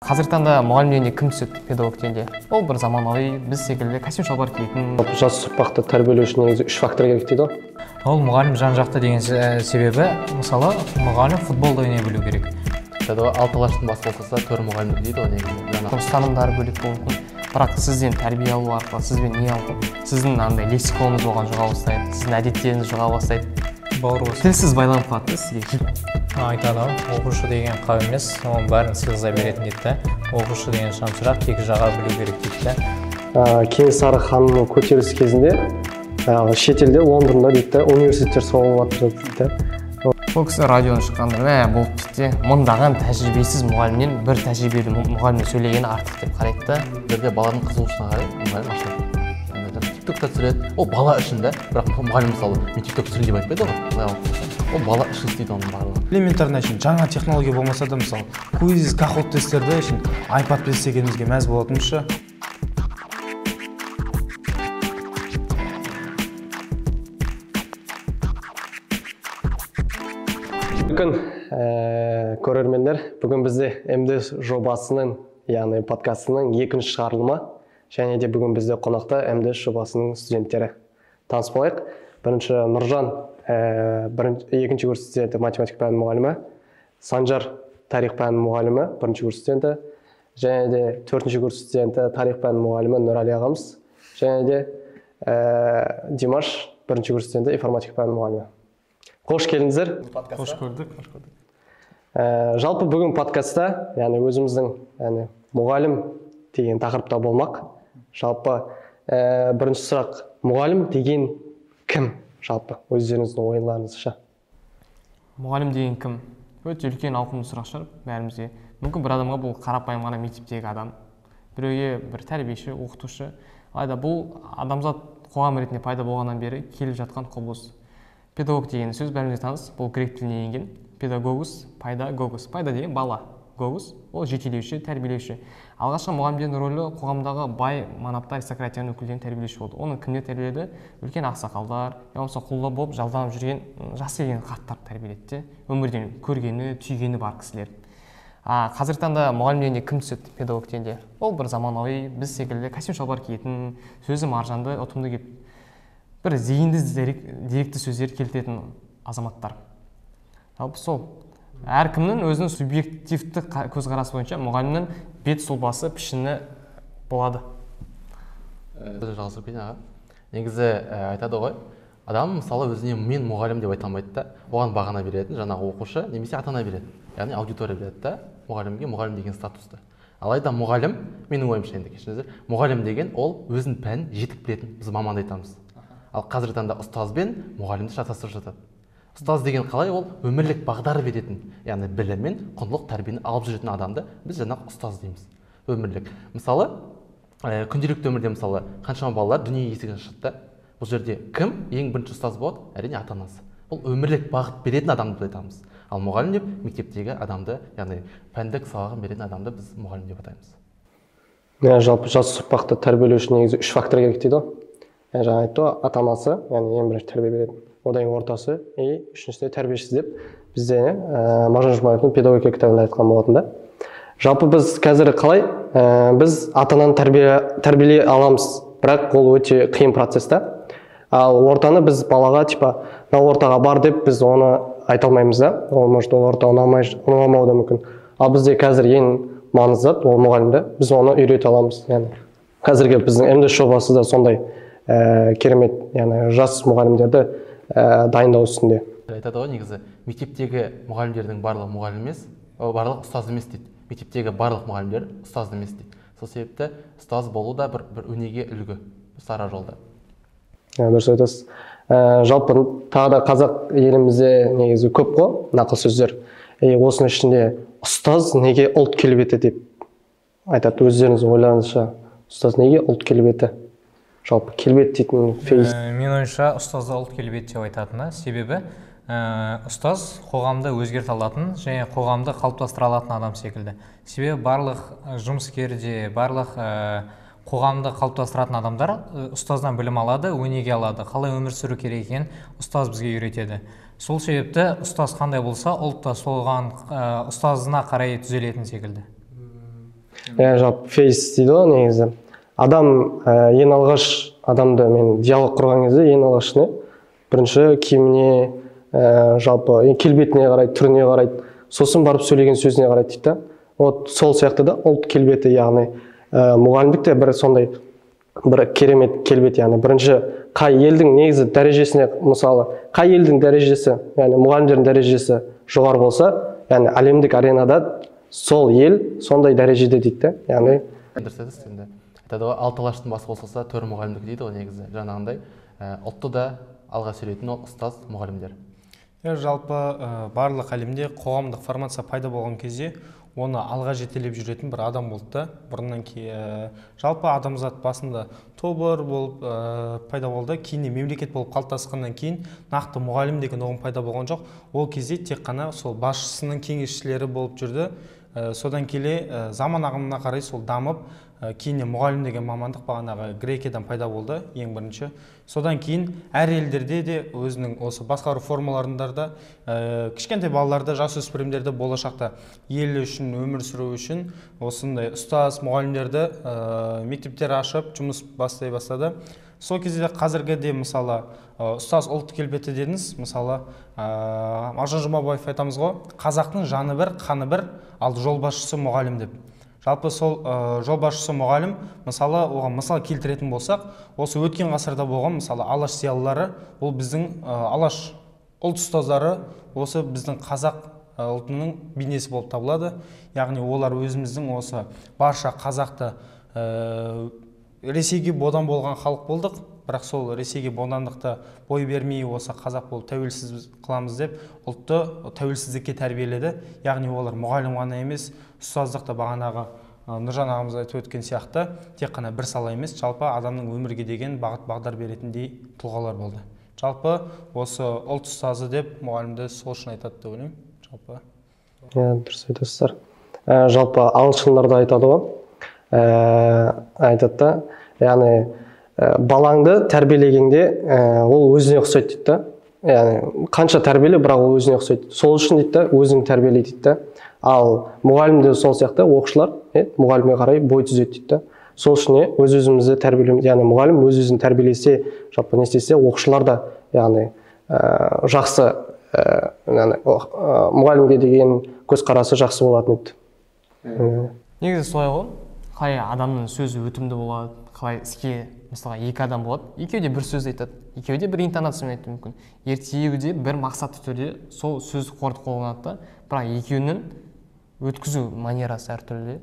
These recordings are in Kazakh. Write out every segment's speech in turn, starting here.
Қазіргі таңда мұғалім дегенде кім түседі, педагог дегенде? Ол бір заманауи, біз секілді костюм шалбар киетін. Жас ұрпақты тәрбиелеу үшін негізі үш фактор керек дейді ғой. Ол мұғалім жан-жақты деген себебі, мысалы, мұғалім футболды ойнай білу керек. Алты алаштың басы болса, төр мұғалім дейді ғой негізі. Ұстанымдары бөлек болуы мүмкін. Бірақ сізден тәрбие алу арқылы, сізбен не алып, сіздің андай лексиконыңыз оған жұға бастайды, сіздің әдеттеріңіз жұға бастайды. Бауыр болсын. Тілсіз байланып қалады сізге. Айтады, оқушы деген қап емес, оның бәрін сыйғыза беретін дейді да. Оқушы деген шамшырақ, тек жаға білу керек дейді да. Кенесары ханның көтерілісі кезінде шетелде, Лондонда дейді да, университеттер соғылып жатыр дейді да. Ол кісі радионы шыққанда мә болып дейді де, мыңдаған тәжірибесіз мұғалімнен бір тәжірибелі мұғалімнен сөйлегені артық деп қарайды да. Бұл жерде баланың қызығушылығына қарай мұғалім ашады. Тиктокта түсіреді, ол бала үшін да, бірақ мұғалім мысалы мен тикток түсірейін деп айтпайды ғой. Ол бала үшін істейді оның барлығы. Элементарно үшін жаңа технология болмаса да, мысалы, квиз, кахот тесттерді үшін iPad-пен істегенімізге мәз болатынбыз. Бүгін көрермендер, бүгін бізде МДС жобасының, яғни подкастының екінші шығарылымы. Және де бүгін бізде қонақта МДС жобасының студенттері. Таныс болайық. Бірінші Нұржан, екінші курс студенті, математика пәнінің мұғалімі. Санжар, тарих пәнінің мұғалімі, бірінші курс студенті. Және де төртінші курс студенті, тарих пәнінің мұғалімі Нұрәлі ағамыз. Және де Димаш, бірінші курс студенті, информатика пәнінің мұғалімі. Қош келдіңіздер. Қош көрдік. Жалпы бүгін подкастта, яғни өзіміздің, яғни мұғалім деген тақырыпта болмақ. Жалпы бірінші сұрақ, мұғалім деген кім? Жалпы өздеріңіздің ойларыңызша. Мұғалім деген кім? Өте үлкен ауқымды сұрақ шығар бәрімізге. Мүмкін бір адамға бұл қарапайым ғана мектептегі адам, біреуге бір тәрбиеші, оқытушы. Алайда бұл адамзат қоғам ретінде пайда болғаннан бері келіп жатқан құбылыс. Педагог деген сөз бәрімізге таныс, бұл грек тілінен енген. Педагогус, пайда, гогус. Пайда деген бала, гогус ол жетелеуші, тәрбиелеуші. Алғашқы мұғалімдердің рөлі қоғамдағы бай манапты аристократияның өкілдерін тәрбиелеуші болды. Оны кімдер тәрбиеледі? Үлкен ақсақалдар, я болмаса құлда болып жалданып жүрген жасы келген қарттар тәрбиеледі де. Өмірден көргені, түйгені бар кісілер. Қазіргі таңда мұғалім дегенде кім түседі, педагог дегенде? Ол бір заманауи, біз секілді костюм шалбар киетін, сөзі маржанды, ұтымды кеп бір зейінді деректі сөздер келтіретін азаматтар. Жалпы сол. Әркімнің өзінің субъективті көзқарасы бойынша мұғалімнің бет сұлбасы, пішіні болады. Жалғастырып кетейін аға. Негізі айтады ғой, адам мысалы өзіне мен мұғалім деп айта алмайды да, оған бағана беретін жаңағы оқушы немесе ата-ана береді. Яғни аудитория береді да, мұғалімге мұғалім деген статусты. Алайда мұғалім, менің ойымша енді кешіріңіздер, мұғалім деген ол өзінің пәнін жетік білетін, біз маманды айтамыз. Ал қазіргі таңда ұстаз бен мұғалімді шатастырып жатады. Ұстаз деген қалай? Ол өмірлік бағдар беретін, яғни білім мен құндылық тәрбиені алып жүретін адамды біз жаңағы ұстаз дейміз. Өмірлік. Мысалы, күнделікті өмірде мысалы қаншама балалар дүние есігін ашады да, бұл жерде кім ең бірінші ұстаз болады? Әрине ата-анасы. Бұл өмірлік бағыт беретін адамды біз айтамыз. Ал мұғалім деп мектептегі адамды, яғни пәндік сабағын беретін адамды біз мұғалім деп атаймыз. Жалпы жас ұрпақты тәрбиелеу үшін негізі үш фактор керек дейді ғой. Жаңа айтты ғой, ата-анасы, яғни ең бірінші тәрбие беретін, одан кейін ортасы, и үшіншісінде тәрбиешісі деп бізде Мағжан Жұмабаевтың педагогика кітабында айтқан болатын да. Жалпы біз қазір қалай, біз ата-ананы тәрбиелей аламыз, бірақ ол өте қиын процесс та. Ал ортаны біз балаға типа мына ортаға бар деп біз оны айта алмаймыз да. Ол может ол орта ұнамауы да мүмкін. Ал бізде қазір ең маңызды зат ол мұғалім да, біз оны үйрете аламыз. Яғни қазіргі біздің МДС жобасы да сондай керемет, яғни жас мұғалімдерді дайындау үстінде. Айтады ғой негізі, мектептегі мұғалімдердің барлығы мұғалім емес, барлығы ұстаз емес дейді. Мектептегі барлық мұғалімдер ұстаз емес дейді. Сол себепті ұстаз болу да бір өнеге үлгі, сара жолда. Дұрыс айтасыз. Жалпы тағы да қазақ елімізде негізі көп қой нақыл сөздер. Осының ішінде ұстаз неге ұлт келбеті деп айтады. Өздеріңіз ойларыңызша, ұстаз неге ұлт келбеті? Жалпы келбет дейтін фейс. Мен ойымша ұстазды ұлт келбеті деп айтатыны, себебі ұстаз қоғамды өзгерте алатын және қоғамды қалыптастыра алатын адам секілді. Себебі барлық жұмыскер де, барлық қоғамды қалыптастыратын адамдар ұстаздан білім алады, өнеге алады, қалай өмір сүру керек екенін ұстаз бізге үйретеді. Сол себепті ұстаз қандай болса, ұлт та соған ұстазына қарай түзелетін секілді. Иә, жалпы фейс дейді ғой негізі. Адам ең алғаш адамды мен диалог құрған кезде ең алғаш не? Бірінші киіміне, жалпы келбетіне қарайды, түріне қарайды, сосын барып сөйлеген сөзіне қарайды дейді да. Вот сол сияқты да ұлт келбеті, яғни мұғалімдік те бір сондай бір керемет келбет, яғни бірінші қай елдің негізі дәрежесіне, мысалы қай елдің дәрежесі, яғни мұғалімдердің дәрежесі жоғары болса, яғни әлемдік аренада сол ел сондай дәрежеде дейді да, яғни дұрыс айтасыз. Енді айтады ғой, алты алаштың басы қосылса төр мұғалімдікі дейді ғой негізі. Жаңағындай ұлтты да алға сүйрейтін ол ұстаз мұғалімдер. Жалпы барлық әлемде қоғамдық формация пайда болған кезде оны алға жетелеп жүретін бір адам болды да. Бұрыннан жалпы адамзат басында тобыр болып пайда болды, кейіннен мемлекет болып қалыптасқаннан кейін нақты мұғалім деген ұғым пайда болған жоқ. Ол кезде тек қана сол басшысының кеңесшілері болып жүрді. Содан келе заман ағымына қарай сол дамып, кейіннен мұғалім деген мамандық бағанағы Грекиядан пайда болды ең бірінші. Содан кейін әр елдерде де өзінің осы басқару формаларында да кішкентай балаларды, жасөспірімдерді болашақта ел үшін өмір сүру үшін осындай ұстаз мұғалімдерді мектептер ашып жұмыс бастай бастады. Сол кезде қазіргі де мысалы ұстаз ұлт келбеті дедіңіз, мысалы Мағжан Жұмабаев айтамыз ғой, қазақтың жаны бір, қаны бір, ал жолбасшысы мұғалім деп. Жалпы сол жолбасшысы мұғалім, мысалы оған мысал келтіретін болсақ, осы өткен ғасырда болған мысалы алаш зиялылары, ол біздің алаш ұлт ұстаздары, осы біздің қазақ ұлтының бейнесі болып табылады. Яғни олар өзіміздің осы барша қазақты Ресейге бодан болған халық болдық, бірақ сол Ресейге бодандықты бой бермей осы қазақ болып тәуелсіз қыламыз деп ұлтты тәуелсіздікке тәрбиеледі. Яғни олар мұғалім ғана емес, ұстаздық та бағанағы Нұржан ағамыз айтып өткен сияқты тек қана бір сала емес, жалпы адамның өмірге деген бағыт бағдар беретіндей тұлғалар болды. Жалпы осы ұлт ұстазы деп мұғалімді сол үшін айтады деп ойлаймын. Жалпы. Иә, дұрыс айтасыздар. Жалпы ағылшындар да айтады ғой. Айтады да, яғни балаңды тәрбиелегенде ол өзіне ұқсайды дейді да. Яғни қанша тәрбиеле, бірақ ол өзіне ұқсайды. Сол үшін дейді да, өзің тәрбиеле дейді да. Ал мұғалім де сол сияқты, оқушылар мұғалімге қарай бой түзеді дейді да. Сол үшін өз өзімізді тәрбиелеу, яғни мұғалім өз өзін тәрбиелесе, жалпы не істесе, оқушылар да яғни жақсы, яғни мұғалімге деген көзқарасы жақсы болатын еді. Негізі солай ғой. Қалай адамның сөзі өтімді болады, қалай іске, мысалға екі адам болады, екеуі де бір сөз айтады, екеуі де бір интонациямен айтуы мүмкін, екеуі де бір мақсатты түрде сол сөз қорды қолданады да, бірақ екеуінің өткізу манерасы әртүрлі,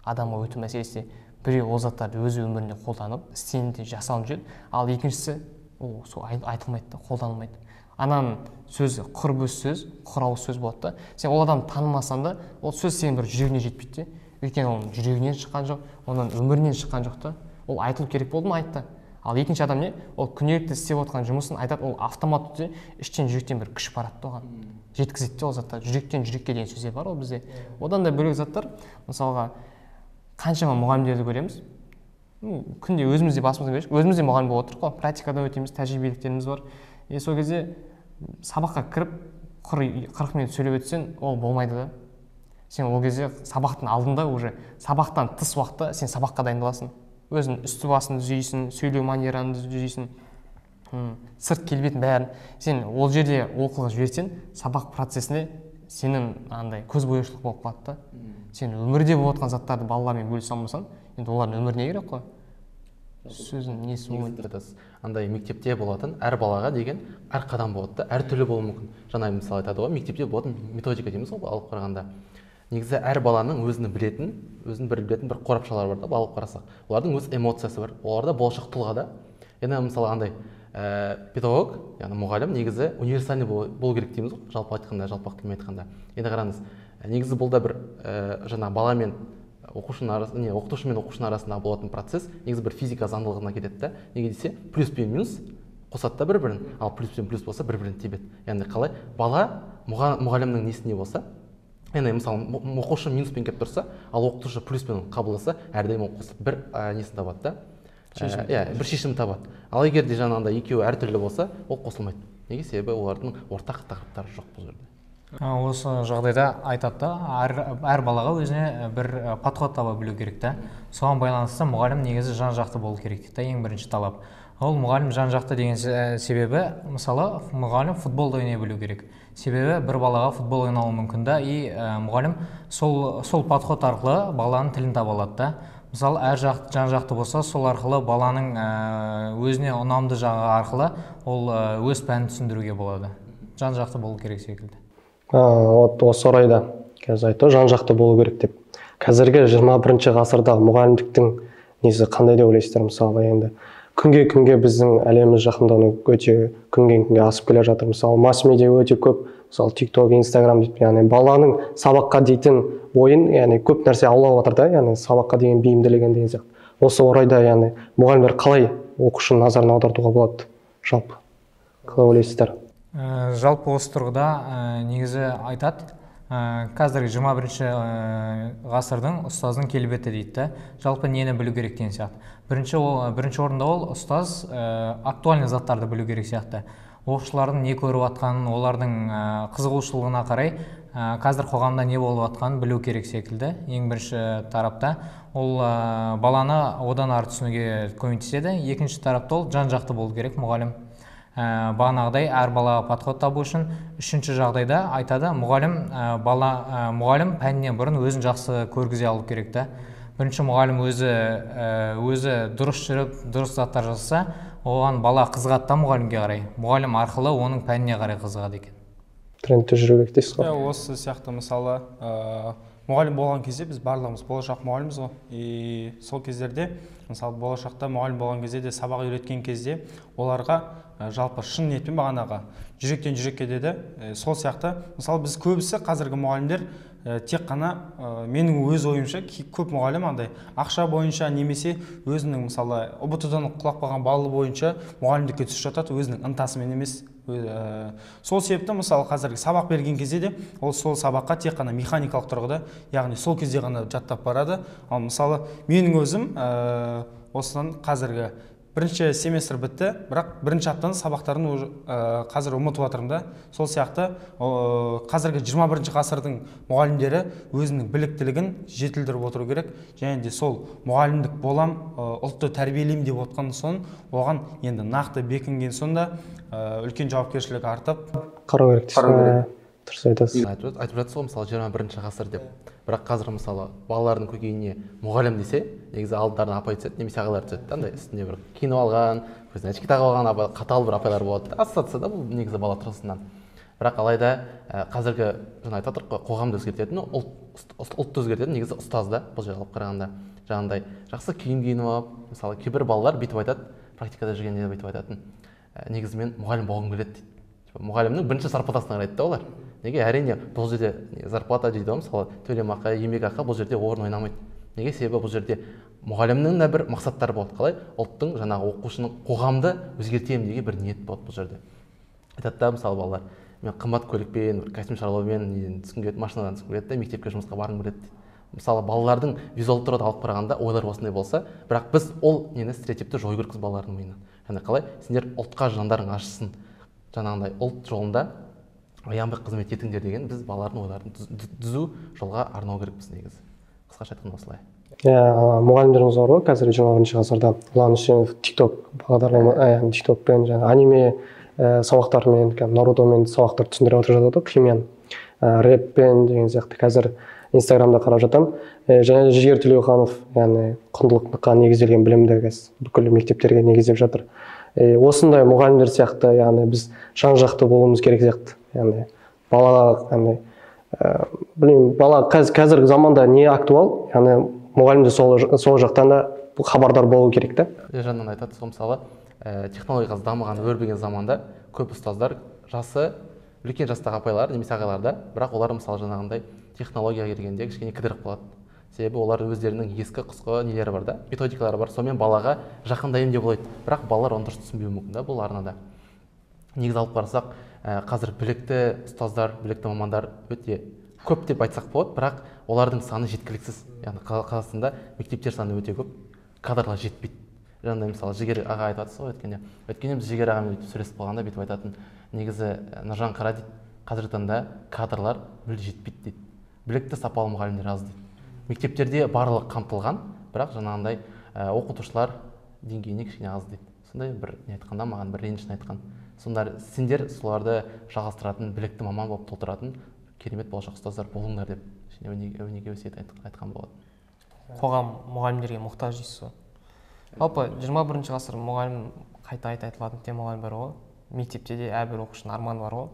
адамға өту мәселесі. Біреу ол заттарды өз өмірінде қолданып, істенді жасалынып жүреді, ал екіншісі ол сол айтылмайды да, қолданылмайды. Ананың сөзі құр бос сөз, құр ауыз сөз болады да. Сен ол адамды танымасаң да, ол сөз сенің бір жүрегіне жетпейді де. Өйткені оның жүрегінен шыққан жоқ, оның өмірінен шыққан жоқ та. Ол айтылу керек болды ма, айтты. Ал екінші адам не? Ол күнделікті істеп отқан жұмысын айтады, ол автоматты түрде іштен жүректен бір күш барады да оған. Жеткізеді де ол заттар. Жүректен жүрекке деген сөздер бар ол бізде. Одан да бөлек заттар, мысалға қаншама мұғалімдерді көреміз. Күнде өзіміз де басымыздан берші, өзіміз де мұғалім болып отырмық қой, практикадан өтеміз, тәжірибеліктеріміз бар. И сол кезде сабаққа кіріп құр 40 минут сөйлеп өтсең, ол болмайды да. Сен ол кезде сабақтың алдында уже сабақтан тыс уақытта сен сабаққа дайындаласың. Өзің үсті басын түзейсің, сөйлеу манераңды түзейсің, сырт келбетін бәрін. Сен ол жерде оқылық жіберсең, сабақ процесінде сенің андай көзбояушылық болып қалады да. Сен өмірде болып жатқан заттарды балалармен бөлісе алмасаң, енді олардың өміріне керек қой. Сөздің несі болмайды. Андай мектепте болатын әр балаға деген әр қадам болады да, әртүрлі болуы мүмкін. Жаңа мысалы айтады ғой, мектепте болатын методика дейміз ғой, алып қарағанда. Негізі әр баланың өзіні білетін, өзін бір білетін бір қорапшалары бар да, алып қарасақ. Олардың өз эмоциясы бар. Оларда болашақ тұлға да. Енді мысалы андай педагог, яғни мұғалім негізі универсальный болу керек дейміз ғой, жалпы айтқанда, жалпақ тілмен айтқанда. Енді қараңыз, негізі бұл да бір жаңа бала мен оқушының арасы, не, оқытушы мен оқушының арасында болатын процесс негізі бір физика заңдылығына келеді да. Неге десе, плюс пен минус қосады да бір-бірін, ал плюс пен плюс болса бір-бірін тебеді. Яғни қалай бала мұғалімнің несіне болса, яғни мысалы оқушы минуспен келіп тұрса, ал оқытушы плюспен қабылдаса, әрдайым ол қосып бір несін табады да. Иә, бір шешім табады. Ал егер де жаңағындай екеуі әртүрлі болса, ол қосылмайды. Неге? Себебі олардың ортақ тақырыптары жоқ бұл жерде. Осы жағдайда айтады да, әр балаға өзіне бір подход таба білу керек та. Соған байланысты мұғалім негізі жан-жақты болу керек дейді, ең бірінші талап. Ол мұғалім жан-жақты деген себебі, мысалы, мұғалім футболды ойнай білу керек. Себебі бір балаға футбол ойнауы мүмкін да, и мұғалім сол подход арқылы баланың тілін таба алады да. Мысалы, әр жақ, жан-жақты болса, сол арқылы баланың өзіне ұнамды жағы арқылы ол өз пәнін түсіндіруге болады. Жан-жақты болу керек секілді. Вот осы орайда қазір айтты, жан-жақты болу керек деп. Қазіргі 21 ғасырда мұғалімдіктің несі қандай деп ойлайсыздар? Мысалы, енді күнге біздің әлеміміз жақындану өте күннен күнге асып келе жатыр. Мысалы, масс медиа өте көп, мысалы, TikTok, Instagram дейді, яғни баланың сабаққа дейтін ойын, яғни көп нәрсе аулап жатыр да, яғни сабаққа деген бейімділігін деген сияқты. Осы орайда, яғни мұғалімдер қалай оқушының назарын аудартуға болады жалпы? Қалай ойлайсыздар? Жалпы осы тұрғыда негізі айтады, қазіргі 21 ғасырдың ұстаздың келбеті дейді да. Жалпы нені білу керек деген сияқты. Бірінші орында ол ұстаз актуальный заттарды білу керек сияқты. Оқушылардың не көріп жатқанын, олардың қызығушылығына қарай қазір қоғамда не болып жатқанын білу керек секілді. Ең бірінші тарапта ол баланы одан ары түсінуге көмектеседі. Екінші тарапта ол жан-жақты болу керек мұғалім. Бағанағыдай әр балаға подход табу үшін. Үшінші жағдайда айтады, мұғалім пәнінен бұрын өзін жақсы көргізе алу керек та. Бірінші мұғалім өзі дұрыс жүріп, дұрыс заттар жасаса, оған бала қызығады да мұғалімге қарай. Мұғалім арқылы оның пәніне қарай қызығады екен. Трендте жүру керек дейсіз ғой. Осы сияқты, мысалы, мұғалім болған кезде біз барлығымыз болашақ мұғаліміз ғой. И сол кездерде, мысалы, болашақта мұғалім болған кезде де сабақ үйреткен кезде оларға жалпы шын ниетпен бағанағы жүректен жүрекке деді. Сол сияқты, мысалы, біз көбісі қазіргі мұғалімдер тек қана, менің өз ойымша, көп мұғалім андай ақша бойынша немесе өзінің, мысалы, ҰБТ-дан құлап қалған баллы бойынша мұғалімдікке түсіп жатады, өзінің ынтасымен емес. Сол себепті, мысалы, қазіргі сабақ берген кезде де ол сол сабаққа тек қана механикалық тұрғыда, яғни сол кезде ғана жаттап барады. Ал мысалы, менің өзім осыдан қазіргі бірінші семестр бітті, бірақ бірінші аптаның сабақтарын қазір ұмытып жатырмын да. Сол сияқты қазіргі 21 ғасырдың мұғалімдері өзінің біліктілігін жетілдіріп отыру керек. Және де сол мұғалімдік болам, ұлтты тәрбиелеймін деп отқан соң, оған енді нақты бекінген соң да үлкен жауапкершілік артып қарау керек дейсіз. Дұрыс айтасыз. Айтып жатсыз ғой, мысалы, 21 ғасыр деп. Бірақ қазір, мысалы, балалардың көкейіне мұғалім десе, негізі алдарына апай түседі, немесе ағалар түседі, андай үстіне бір киініп алған, көзіне очки тағып алған апай, қатал бір апайлар болады. Ассоциация да бұл негізі бала тұрғысынан. Бірақ алайда қазіргі жаңа айтып отырмық қой, қоғамды өзгертетін, ұлтты өзгертетін негізі ұстаз да, бұл жерде алып қарағанда. Жаңағындай жақсы киім киініп алып, мысалы, кейбір балалар бүйтіп айтады, практикада жүргенде бүйтіп айтатын. Негізі мен мұғалім болғым келеді дейді. Мұғалімнің бірінші зарплатасына қарайды да олар. Неге? Әрине, бұл жерде зарплата дейді ғой, мысалы, төлемақы, еңбекақы бұл жерде орын ойнамайды. Неге? Себебі бұл жерде мұғалімнің де бір мақсаттары болады. Қалай? Ұлттың, жаңағы оқушының қоғамды өзгертемін деген бір ниет болады бұл жерде. Айтады да, мысалы, балалар, мен қымбат көлікпен, бір костюм шаруамен түскім келеді, машинадан түскім келеді де, мектепке жұмысқа барғым келеді дейді. Мысалы, балалардың визуалды тұрғыда алып қарағанда ойлар осындай болса, бірақ біз ол нені стереотипті жою керекпіз балалардың миынан. Яғни қалай? Сендер ұлтқа жандарың ашысын, жаңағындай ұлт жолында аянбай қызмет етіңдер деген біз балалардың ойларын түзу жолға арнау керекпіз негізі. Қысқаша айтқанда осылай. Иә, мұғалімдеріміз бар ғой қазір 21 ғасырда. Ұлан Үсенов TikTok бағдарлама, TikTok-пен жаңа аниме сабақтарымен, Нарутомен сабақтар түсіндіріп отырып жатады ғой, химияны, рэппен деген сияқты. Қазір Инстаграмда қарап жатамын. Және Жігер Төлеуханов, яғни құндылыққа негізделген білімді қазір бүкіл мектептерге негіздеп жатыр. Осындай мұғалімдер сияқты, яғни біз жан-жақты болуымыз керек сияқты. Яғни бала, яғни білмеймін, бала қазіргі заманда не актуал, яғни мұғалім де сол жақтан да хабардар болу керек та. Жаннан айтады, сол мысалы, технология қазір дамыған, өрбіген заманда көп ұстаздар жасы үлкен жастағы апайлар немесе ағайлар да, бірақ олар мысалы жаңағындай технологияға келгенде кішкене кідіріп қалады. Себебі олар өздерінің ескі құсқы нелері бар да, методикалары бар, сонымен балаға жақындаймын деп ойлайды. Бірақ балалар оны дұрыс түсінбеуі мүмкін да бұл арнада. Негізі алып қарасақ, қазір білікті ұстаздар, білікті мамандар өте көп деп айтсақ болады, бірақ олардың саны жеткіліксіз. Яғни Қазақстанда мектептер саны өте көп, кадрлар жетпейді. Жаңағыдай мысалы Жігер аға айтып жатсыз ғой өткенде. Өткенде біз Жігер ағамен бүйтіп сөйлесіп қалғанда бүйтіп айтатын, негізі Нұржан қара дейді, Қазіргі таңда кадрлар мүлде жетпейді дейді. Білікті сапалы мұғалімдер аз дейді. Мектептерде барлығы қамтылған, бірақ жаңағындай оқытушылар деңгейіне кішкене аз дейді. Сондай бір не айтқанда маған бір ренішін айтқан. Сонда сендер соларды жалғастыратын, білікті маман болып толтыратын керемет болашақ ұстаздар болыңдар деп өнеге өсиет айтқан болатын. Қоғам мұғалімдерге мұқтаж дейсіз ғой. Жалпы 21 ғасыр мұғалім қайта-қайта айтылатын темалар бар ғой. Мектепте де әрбір оқушының арманы бар ғой.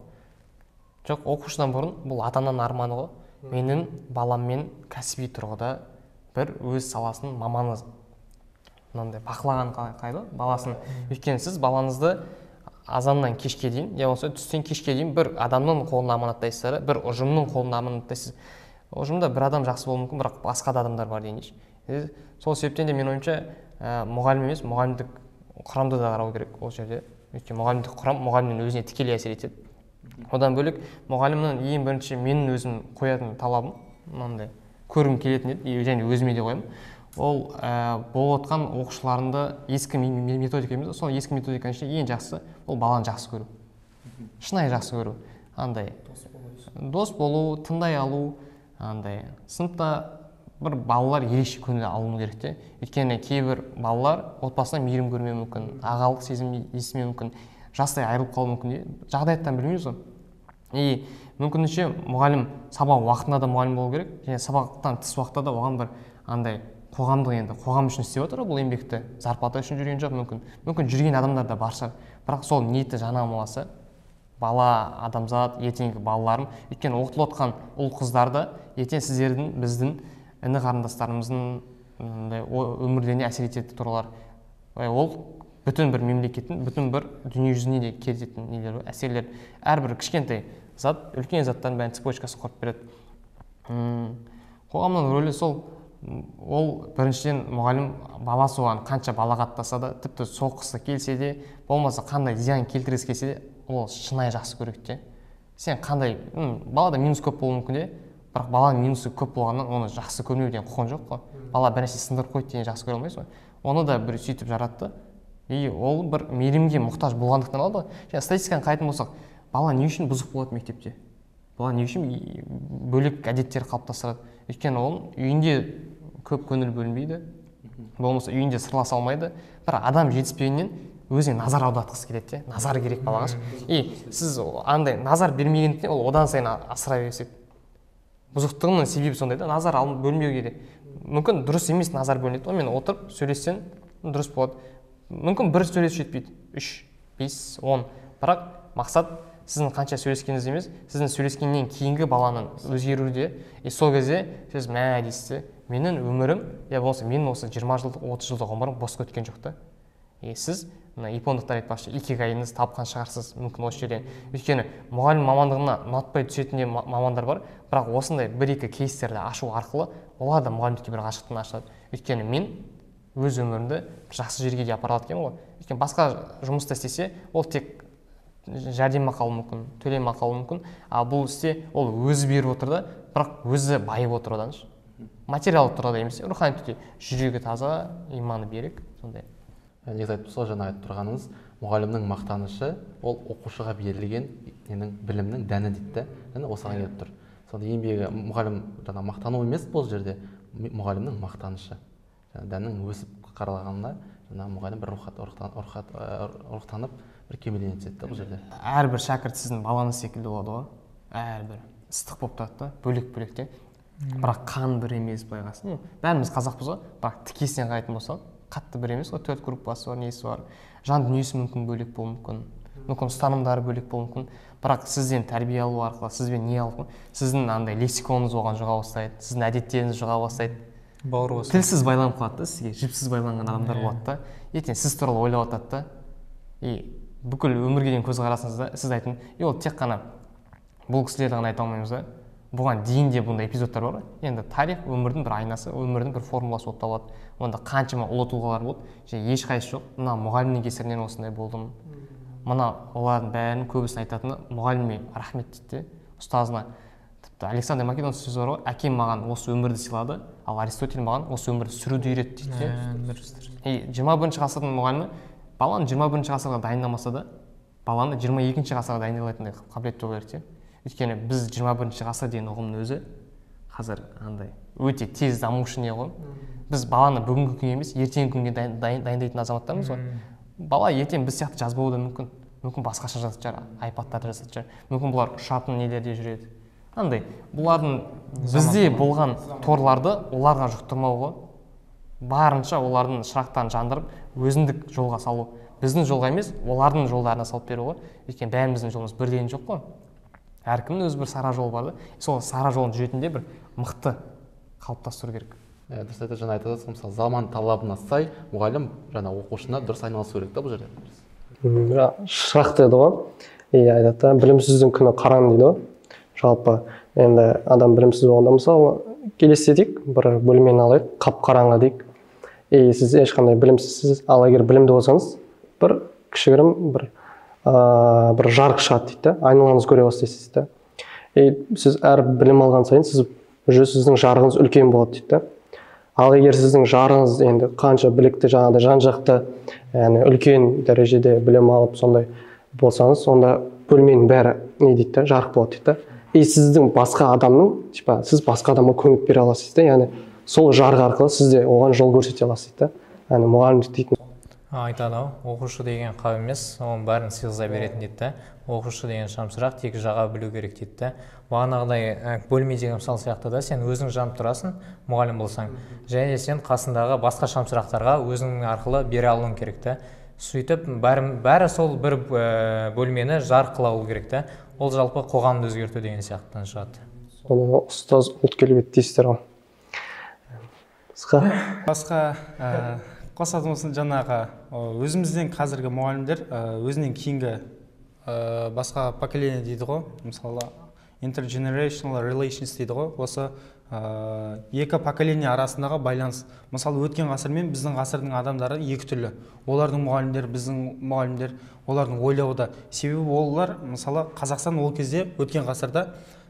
Жоқ, оқушыдан бұрын бұл ата-ананың арманы ғой. Менің баламмен кәсіби тұрғыда бір өз саласының маманы мынандай бақылаған қайда баласын. Өйткені сіз балаңызды азаннан кешке дейін, я болмаса түстен кешке дейін бір адамның қолына аманаттайсыздар, бір ұжымның қолына аманаттайсыз. Ұжымда бір адам жақсы болуы мүмкін, бірақ басқа да адамдар бар дейінші. Сол себептен де менің ойымша мұғалім емес, мұғалімдік құрамды да қарау керек ол жерде. Өйткені мұғалімдік құрам мұғалімнің өзіне тікелей әсер етеді. Одан бөлек мұғалімнің ең бірінші менің өзім қоятын талабым мынандай көргім келетін еді, және өзіме де қоямын. Ол болып отқан оқушыларында ескі методика емес, сол ескі методиканың ішінде ең жақсы ол баланы жақсы көру. Шынайы жақсы көру. Андай дос болу, тыңдай алу, андай сыныпта бір балалар ерекше көңіл алуы керек те. Өйткені кейбір балалар отбасынан мейірім көрмеуі мүмкін, ағалық сезім естімеуі мүмкін, жастай айырылып қалуы мүмкін. Жағдаяттан білмейміз ғой. И мүмкінше мұғалім сабақ уақытында да мұғалім болу керек, және сабақтан тыс уақытта да оған бір андай қоғамдық, енді қоғам үшін істеп отыр бұл еңбекті, зарплата үшін жүрген жоқ мүмкін. Мүмкін жүрген адамдар да бар шығар, бірақ сол ниеті жана алмаса, бала, адамзат, ертеңгі балаларым, өйткені оқытылып отқан ұл қыздар да ертең сіздердің, біздің іні қарындастарымыздың өмірлеріне әсер етеді туралар. Ол бүтін бір мемлекеттің, бүтін бір дүниежүзіне де кететін нелер, әсерлер. Әрбір кішкентай зат үлкен заттардың бәрін цепочкасын құрып береді. Қоғамның рөлі сол. Ол біріншіден мұғалім баласы оған қанша балағаттаса да, тіпті соққысы келсе де, болмаса қандай зиян келтіргісі келсе де, ол шынайы жақсы көреді де. Сен қандай, балада минус көп болуы мүмкін де, бірақ баланың минусы көп болғаннан оны жақсы көрмеу деген құқың жоқ қой. Бала бір нәрсе сындырып қойды деген жақсы көре алмайсың ғой. Оны да бір сөйтіп жаратты. И ол бір мейірімге мұқтаж болғандықтан алды. Және статистиканы қарайтын болсақ, бала не үшін бұзық болады мектепте? Бала не үшін бөлек әдеттер қалыптастырады? Өйткені ол үйінде көп көңіл бөлінбейді, болмаса үйінде сырласа алмайды. Бір адам жетіспегеннен өзіне назар аудартқысы келеді де, назар керек балаға. И сіз андай назар бермегендіктен ол одан сайын асыра береді. Бұзықтығының себебі сондай да, назар бөлмеу керек. Мүмкін дұрыс емес назар бөлінеді, онымен отырып сөйлессең дұрыс болады. Мүмкін бір сөйлесу жетпейді, 3, 5, 10. Бірақ мақсат сіздің қанша сөйлескеніңіз емес, сіздің сөйлескеннен кейінгі баланың өзгеруі де. И сол кезде сіз мә дейсіз де, менің өмірім, я болмаса менің осы 20 жылдық, 30 жылдық ғұмырым босқа өткен жоқ та. И сіз мына япондықтар айтпақшы, икигайыңызды тапқан шығарсыз мүмкін осы жерден. Өйткені мұғалім мамандығына ұнатпай түсетін де мамандар бар, бірақ осындай бір-екі кейстерді ашу арқылы олар да мұғалімдікке бір ғашықтығын ашады. Өйткені мен өз өмірімді жақсы жерге де апара алады екенмін ғой. Өйткені басқа жұмыста істесе, ол тек жәрдемақы алуы мүмкін, төлемақы алуы мүмкін. Ал бұл істе ол өзі беріп отыр да, бірақ өзі байып отыр одан. Материалдық тұрғыда емес, рухани түрде жүрегі таза, иманы берік, сондай. Негізі айтып, сол жаңа айтып тұрғаныңыз, мұғалімнің мақтанышы ол оқушыға берілген ненің білімнің дәні дейді да, және осыған келіп тұр. Сонда еңбегі мұғалім жаңа мақтану емес бұл жерде, мұғалімнің мақтанышы. Жаңа дәннің өсіп қаралғанына жаңа мұғалім бір рухтанып бір кемелдене түседі да бұл жерде. Әрбір шәкірт сіздің балаңыз секілді болады ғой. Әрбір ыстық болып тұрады да, бөлек-бөлек те. Бірақ қан бір емес былай қарасаң. Бәріміз қазақпыз ғой, бірақ тікесінен қарайтын болсақ, қатты бір емес ғой. 4 группасы бар, несі бар. Жан дүниесі мүмкін бөлек болуы мүмкін. Мүмкін ұстанымдары бөлек болуы мүмкін. Бірақ сізден тәрбие алу арқылы, сізбен не алу, сіздің андай лексиконыңыз оған жұға бастайды, сіздің әдеттеріңіз жұға бастайды. Бауыр басады. Тілсіз байланып қалады да сізге, жіпсіз байланған адамдар болады да. Ертең сіз туралы ойлап жатады да. И бүкіл өмірге деген көзқарасыңыз да, сіз айтын, и ол тек қана бұл кісілерді ғана айта алмаймыз да. Бұған дейін де бұндай эпизодтар бар. Енді тарих өмірдің бір айнасы, өмірдің бір формуласы болып табылады. Онда қаншама ұлы тұлғалар болды, және ешқайсысы жоқ. Мына мұғалімнің кесірінен осындай болдым. Мына олардың бәрінің көбісін айтатыны мұғаліме рахмет дейді де, ұстазына. Тіпті Александр Македонский сөзі бар ғой, әкем маған осы өмірді сыйлады, ал Аристотель маған осы өмірді сүруді үйретті дейді де. И 21 ғасырдың мұғалімі баланы 21 ғасырға дайындамаса да, баланы 22 ғасырға дайындалатындай қабілетті болу керек те. Өйткені біз 21 ғасыр деген ұғымның өзі қазір андай өте тез дамушы не ғой. Біз баланы бүгінгі күнге емес, ертеңгі күнге дайындайтын азаматтармыз ғой. Бала ертең біз сияқты жазбауы да мүмкін. Мүмкін басқаша жазатын шығар, айпадтарда жазатын шығар. Мүмкін бұлар ұшатын нелерде жүреді. Андай, бұлардың бізде болған торларды оларға жұқтырмау ғой. Барынша олардың шырақтарын жандырып, өзіндік жолға салу. Біздің жолға емес, олардың жолдарына салып беру ғой. Өйткені бәріміздің жолымыз бірдей жоқ қой. Әркімнің өз бір сара жолы бар да. Сол сара жолын жүретінде бір мықты қалыптастыру керек. Дұрыс айтады, жаңа айтады, мысалы, заман талабына сай мұғалім жаңа оқушына дұрыс айналысу керек та бұл жерде. Шырақ деді ғой. Айтады да, білімсіздің күні қараң дейді ғой. Жалпы енді адам білімсіз болғанда, мысалы, елестетейік, бір бөлмені алайық, қап-қараңғы дейік. Сіз ешқандай білімсізсіз, ал егер білімді болсаңыз, бір кішігірім бір жарық шығады дейді да, айналаңызды көре бастайсыз да. Сіз әр білім алған сайын сіз уже сіздің жарығыңыз үлкен болады дейді да. Ал егер сіздің жарығыңыз енді қанша білікті, жаңағыдай жан-жақты, яғни үлкен дәрежеде білім алып сондай болсаңыз, онда бөлменің бәрі не дейді да, жарық болады дейді да. И сіздің басқа адамның, типа, сіз басқа адамға көмек бере аласыз да, яғни сол жарық арқылы сіз де оған жол көрсете аласыз да. Яғни мұғалімдік дейтін. Айтады ау, оқушы деген қап емес, оның бәрін сыйғыза беретін дейді да. Оқушы деген шамшырақ тек жаға білу керек дейді да. Бағанағыдай бөлмедегі мысал сияқты да, сен өзің жанып тұрасың, мұғалім болсаң, және сен қасындағы басқа шамшырақтарға өзің арқылы бере алуың керек та. Сөйтіп бәрі сол бір бөлмені жарық қыла алу керек та. Ол жалпы қоғамды өзгерту деген сияқтан шығады. Соны ұстаз ұлт келбеті дейсіздер ғой. Басқа қосатын болсын, жаңағы өзімізден қазіргі мұғалімдер өзінен кейінгі басқа поколение дейді ғой, мысалы intergenerational relations дейді ғой, осы екі поколение арасындағы байланыс. Мысалы, өткен ғасыр мен біздің ғасырдың адамдары екі түрлі. Олардың мұғалімдері, біздің мұғалімдер, олардың ойлауы да. Себебі олар, мысалы, Қазақстан ол кезде өткен ғасырда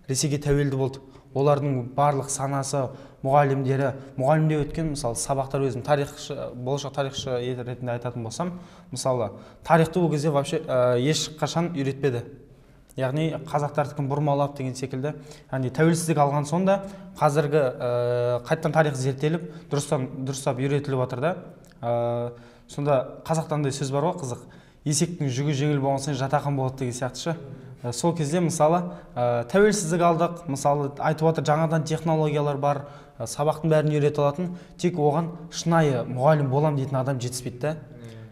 Ресейге тәуелді болды. Олардың барлық санасы, мұғалімдері, мұғалімде өткен, мысалы, сабақтар, өзім тарихшы, болашақ тарихшы ретінде айтатын болсам, мысалы, тарихты ол кезде вообще ешқашан үйретпеді. Яғни қазақтардікін бұрмалап деген секілді. Яғни тәуелсіздік алған соң да қазіргі қайтадан тарих зерттеліп, дұрыстап үйретіліп жатыр да. Сонда қазақта андай сөз бар ғой, қызық. Есектің жүгі жеңіл болған сайын жатақын болады деген сияқты ше. Сол кезде, мысалы, тәуелсіздік алдық, мысалы, айтып отыр, жаңадан технологиялар бар, сабақтың бәрін үйрете алатын, тек оған шынайы мұғалім болам дейтін адам жетіспейді да.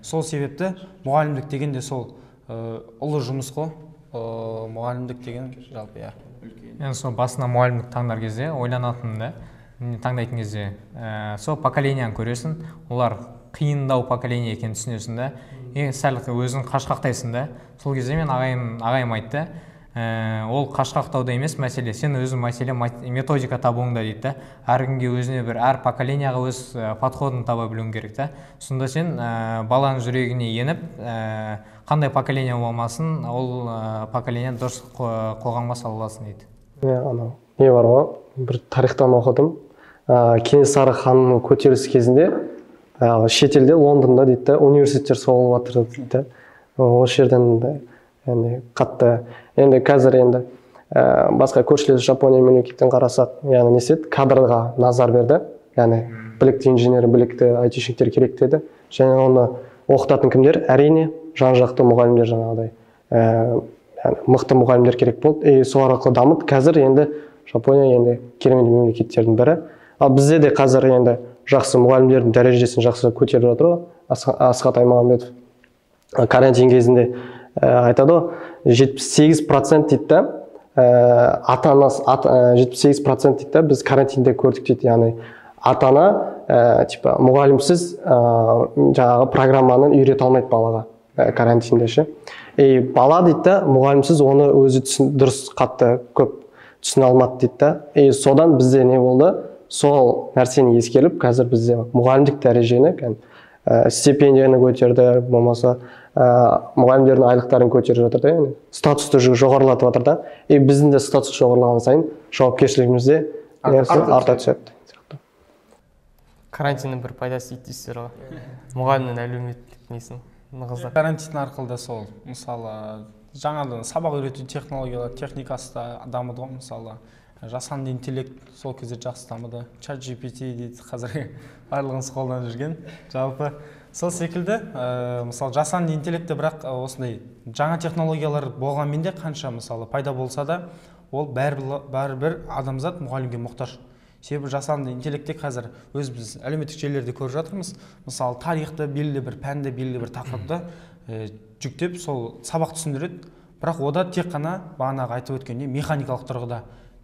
Сол себепті мұғалімдік деген де сол ұлы жұмыс қой. Мұғалімдік деген жалпы, иә. Мен сол басына мұғалімдік таңдар кезде ойланатыным да, таңдайтын кезде сол поколенияны көресің, олар қиындау поколение екенін түсінесің да, и сәл өзің қашқақтайсың да. Сол кезде мен ағайым айтты, ол қашқақтауда емес мәселе, сен өзің мәселе методика табуыңда дейді да. Әркімге өзіне бір, әр поколенияға өз подходын таба білуің керек та. Сонда сен баланың жүрегіне еніп, қандай поколение болмасын, ол поколениені дұрыс қоғамға сала аласың дейді. Анау не бар ғой, бір тарихтан оқыдым. Кенесары ханның көтерілісі кезінде шетелде, Лондонда дейді да, университеттер соғылып жатыр дейді. Осы жерден яғни қатты енді қазір енді басқа көршілес Жапония мемлекеттен қарасақ, яғни не істеді, кадрға назар берді. Яғни білікті инженер, білікті айтишниктер керек деді. Және оны оқытатын кімдер? Әрине, жан-жақты мұғалімдер, жаңағыдай мықты мұғалімдер керек болды. И сол арқылы дамыды. Қазір енді Жапония енді керемет мемлекеттердің бірі. Ал бізде де қазір енді жақсы мұғалімдердің дәрежесін жақсы көтеріп жатыр ғой. Асхат Аймағамбетов карантин кезінде айтады ғой, 78% дейді да, ата-анасы 78% дейді да, біз карантинде көрдік дейді. Яғни ата-ана типа мұғалімсіз жаңағы программаны үйрете алмайды балаға карантинде ше. И бала дейді да, мұғалімсіз оны өзі дұрыс қатты көп түсіне алмады дейді да. И содан бізде не болды? Сол нәрсені ескеріп, қазір бізде мұғалімдік дәрежені, стипендияны көтерді, болмаса мұғалімдердің айлықтарын көтеріп жатыр да, яғни статусты жоғарылатып жатыр да. И біздің де статус жоғарылаған сайын жауапкершілігіміз де арта түседі. Карантиннің бір пайдасы дейді дейсіздер ғой, мұғалімнің әлеуметтік несін нығыздап. Карантин арқылы да сол, мысалы, Жаңадан сабақ үйрету технологиялар, техникасы да дамыды ғой, мысалы. Жасанды интеллект сол кезде жақсы дамыды. Чат GPT дейді қазір барлығымыз қолданып жүрген. Жалпы сол секілді, мысалы, жасанды интеллектте бірақ осындай жаңа технологиялар болғанмен де, қанша мысалы пайда болса да, ол бәрібір адамзат мұғалімге мұқтаж. Себебі жасанды интеллектте қазір өзіміз әлеуметтік желілерде көріп жатырмыз. Мысалы, тарихты, белгілі бір пәнді, белгілі бір тақырыпты жүктеп, сол сабақ түсіндіреді. Бірақ ода тек қана бағанағы айтып өткендей механикалық тұрғыда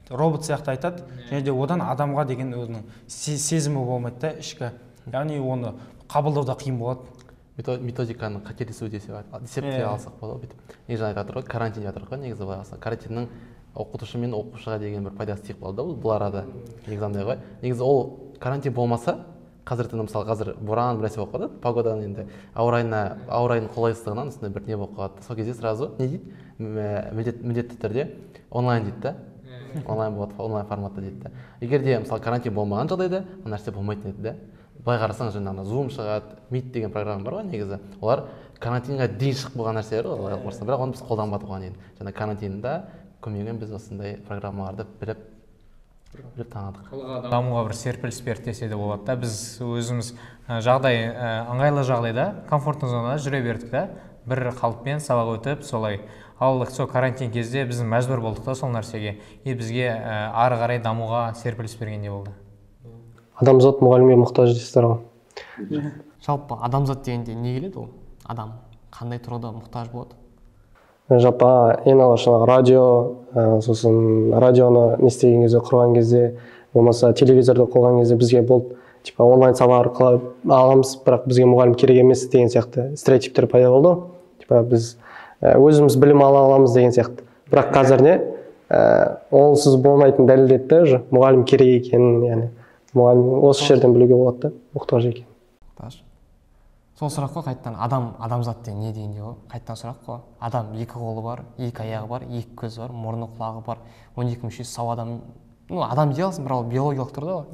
робот сияқты айтады, және де одан адамға деген өзінің сезімі болмайды да ішкі. Яғни оны қабылдау да қиын болады. Методиканың қателесуі десеп те алсақ болады. Негізі жаңа айтып жатыр ғой, карантин деп жатыр ғой, негізі былай алсақ, карантиннің оқытушы мен оқушыға деген бір пайдасы тиіп қалды да бұл арада. Негізі андай ғой. Негізі ол карантин болмаса, қазіргі таңда, мысалы, қазір боран бір нәрсе болып қалады, погоданың енді ауа райының қолайсыздығынан осындай бір не болып қалады. Сол кезде сразу не дейді? Міндетті түрде онлайн дейді да. Онлайн болады, онлайн форматта дейді да. Егер де мысалы карантин болмаған жағдайда бұл нәрсе болмайтын еді да. Былай қарасаң, жаңағы Zoom шығады, Meet деген программа бар ғой негізі. Олар карантинға дейін шығып қойған нәрселер ғой, олар қарасаң, бірақ оны біз қолданбадық оған дейін. Жаңа карантинда көмегімен біз осындай программаларды біліп таныдық. Дамуға бір серпіліс берді десе де болады да. Біз өзіміз жағдай, ыңғайлы жағдайда, комфортный зонада жүре бердік та, бір қалыппен сабақ өтіп солай. Ал сол карантин кезде біз мәжбүр болдық та сол нәрсеге. И бізге ары қарай дамуға серпіліс бергендей болды. Адамзат мұғалімге мұқтаж дейсіздер ғой. Жалпы адамзат дегенде не келеді ол? Адам қандай тұрғыда мұқтаж болады? Жалпы ең алғаш радио, сосын радионы не істеген кезде, құрған кезде, болмаса телевизорды қойған кезде бізге болды, типа онлайн сабақ арқылы аламыз, бірақ бізге мұғалім керек емес деген сияқты стереотиптер пайда болды. Типа біз өзіміз білім ала аламыз деген сияқты. Бірақ қазір не, онсыз болмайтын дәлелдеді да уже мұғалім керек екенін, яғни мұғалім осы жерден білуге болады да, мұқтаж екенін. Сол сұрақ қой қайтадан, адам, адамзат деген не дегенде ғой, қайтадан сұрақ қой. Адам екі қолы бар, екі аяғы бар, екі көзі бар, мұрны, құлағы бар, 12 мүшесі сау адам. Ну, адам дей аласың, бірақ ол биологиялық түрде ғой.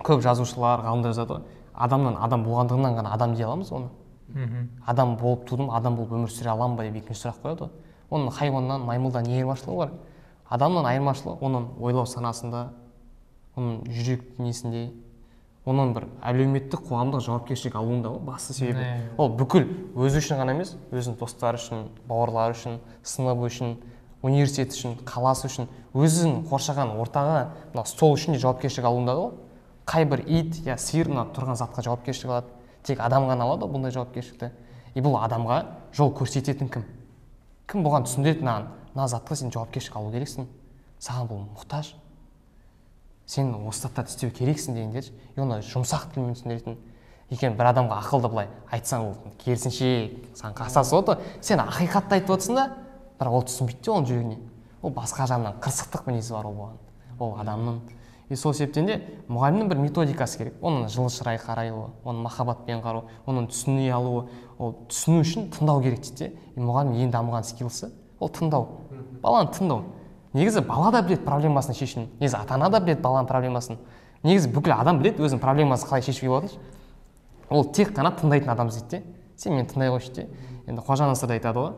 Көп жазушылар, ғалымдар жазады ғой. Адамнан адам болғандығынан ғана адам дей аламыз оны. Адам болып тудым, адам болып өмір сүре аламын ба деп екінші сұрақ қояды ғой. Оның хайуаннан, маймылдан не айырмашылығы бар? Адамнан айырмашылығы оның ойлау санасында, оның жүрек несінде, оның бір әлеуметтік қоғамдық жауапкершілік алуында ғой басты себебі. Ол бүкіл өзі үшін ғана емес, өзінің достары үшін, бауырлары үшін, сыныбы үшін, университет үшін, қаласы үшін, өзін қоршаған ортаға, мына стол үшін де жауапкершілік алуында ғой. Қай бір ит я сиыр мына тұрған затқа жауапкершілік алады? Тек адам ғана алады бұндай жауапкершілікті. И бұл адамға жол көрсететін кім? Кім бұған түсіндіреді, мына затқа сен жауапкершілік алу керексің, саған бұл мұқтаж, сен осы заттарды істеу керексің дегендер, и оны жұмсақ тілмен түсіндіретін. Екен бір адамға ақылды былай айтсаң, ол керісінше саған қасасы болады, сен ақиқатты айтып отырсың да, бірақ ол түсінбейді де оның жүрегіне. Ол басқа жағынан қырсықтық мінезі бар ол болған, ол адамның. И сол себептен де мұғалімнің бір методикасы керек. Оның жылы шырай қарауы, оның махаббатпен қарау, оның түсіне алуы, ол түсіну үшін тыңдау керек дейді де. И мұғалім ең дамыған скиллсы ол тыңдау. Баланы тыңдау. Негізі бала да біледі проблемасын шешуін, негізі ата-ана да біледі баланың проблемасын. Негізі бүкіл адам біледі өзінің проблемасын қалай шешуге болатынын. Ол тек қана тыңдайтын адам іздейді де. Сен мені тыңдай қойшы де. Енді Қожа Насыр да айтады ғой,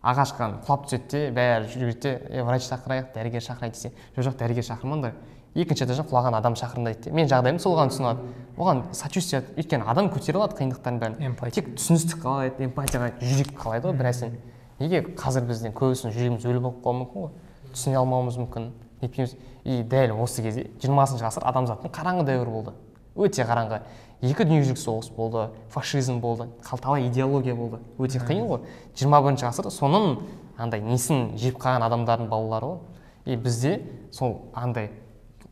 ағашқа құлап түседі де, бәрі жүреді де, врач шақырайық, дәрігер шақырайық десе, жоқ, дәрігер шақырмаңдар. Екінші этаждан құлаған адам шақырыңдар дейді. Мен жағдайым сол оған түсіне алады. Оған сочувствие, өйткені адам көтере алады қиындықтардың бәрін. Тек түсіністік қалайды, эмпатия қалайды, жүрек қалайды ғой бір нәрсені. Неге қазір бізден көбісінің жүрегіміз өлі болып қалуы мүмкін ғой? Түсіне алмауымыз мүмкін, нетпейміз. И дәл осы кезде 20 ғасыр адамзаттың қараңғы дәуірі болды. Өте қараңғы. Екі дүниежүзілік соғыс болды, фашизм болды, талай идеология болды. Өте қиын ғой. 21 ғасыр соның андай несін жеп қалған адамдардың балалары ғой. И бізде сол андай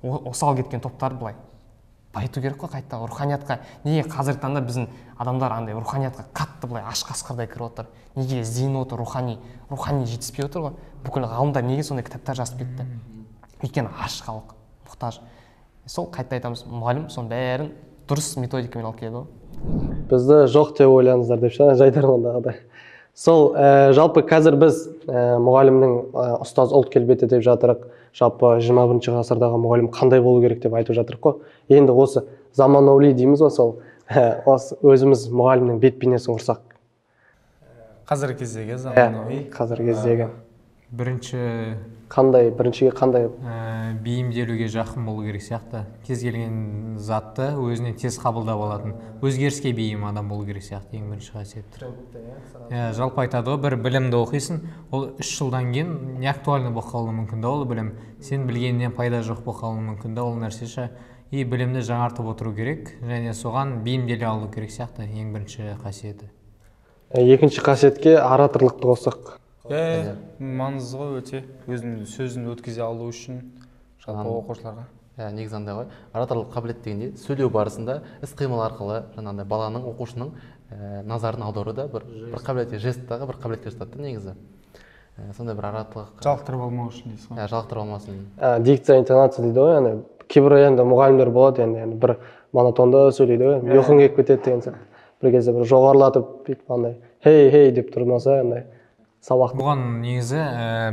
осал кеткен топтар былай байыту керек қой қайта руханиятқа. Неге қазіргі таңда біздің адамдар андай руханиятқа қатты былай аш қасқырдай кіріп отыр? Неге ізденіп отыр, рухани жетіспей отыр ғой. Бүкіл ғалымдар неге сондай кітаптар жазып кетті? Өйткені аш халық, мұқтаж. Сол қайта айтамыз, мұғалім соның бәрін дұрыс методикамен алып келеді ғой. Бізді жоқ деп ойлаңыздар деп ше, жайдармандағыдай. Сол жалпы қазір біз мұғалімнің ұстаз ұлт келбеті деп жатырық. Жалпы 21 ғасырдағы мұғалім қандай болу керек деп айтып жатырық қой. Енді осы заманауи дейміз ғой, сол осы өзіміз мұғалімнің бет бейнесін құрсақ. Қазіргі кездегі заманауи. Қазіргі кездегі. Бірінші қандай, біріншіге қандай? Бейімделуге жақын болу керек сияқты. Кез келген затты өзіне тез қабылдап алатын, өзгеріске бейім адам болу керек сияқты ең бірінші қасиеттер. Иә, жалпы айтады ғой, бір білімді оқисың, ол 3 жылдан кейін не актуальны болып қалуы мүмкін да ол білім. Сен білгеннен пайда жоқ болып қалуы мүмкін да ол нәрсе ше. И білімді жаңартып отыру керек және соған бейімделе алу керек сияқты ең бірінші қасиеті. Екінші қасиетке ораторлықты қоссақ. Маңызды ғой өте, өзінің сөзін өткізе алу үшін жалпы оқушыларға. Негізі андай ғой, ораторлық қабілет дегенде сөйлеу барысында іс-қимыл арқылы жаңағындай баланың, оқушының назарын аудару да бір қабілетке, жесттағы бір қабілетке жатады да негізі. Сондай бір ораторлық жалықтырып алмау үшін дейсіз ғой. Жалықтырып алмасын. Дикция, интонация дейді ғой, яғни кейбір енді мұғалімдер болады, енді бір монотонды сөйлейді ғой, ұйқың келіп кетеді деген сияқты. Бір кезде бір жоғарылатып бүйтіп андай хей хей деп тұрмаса андай сабақ. Бұған негізі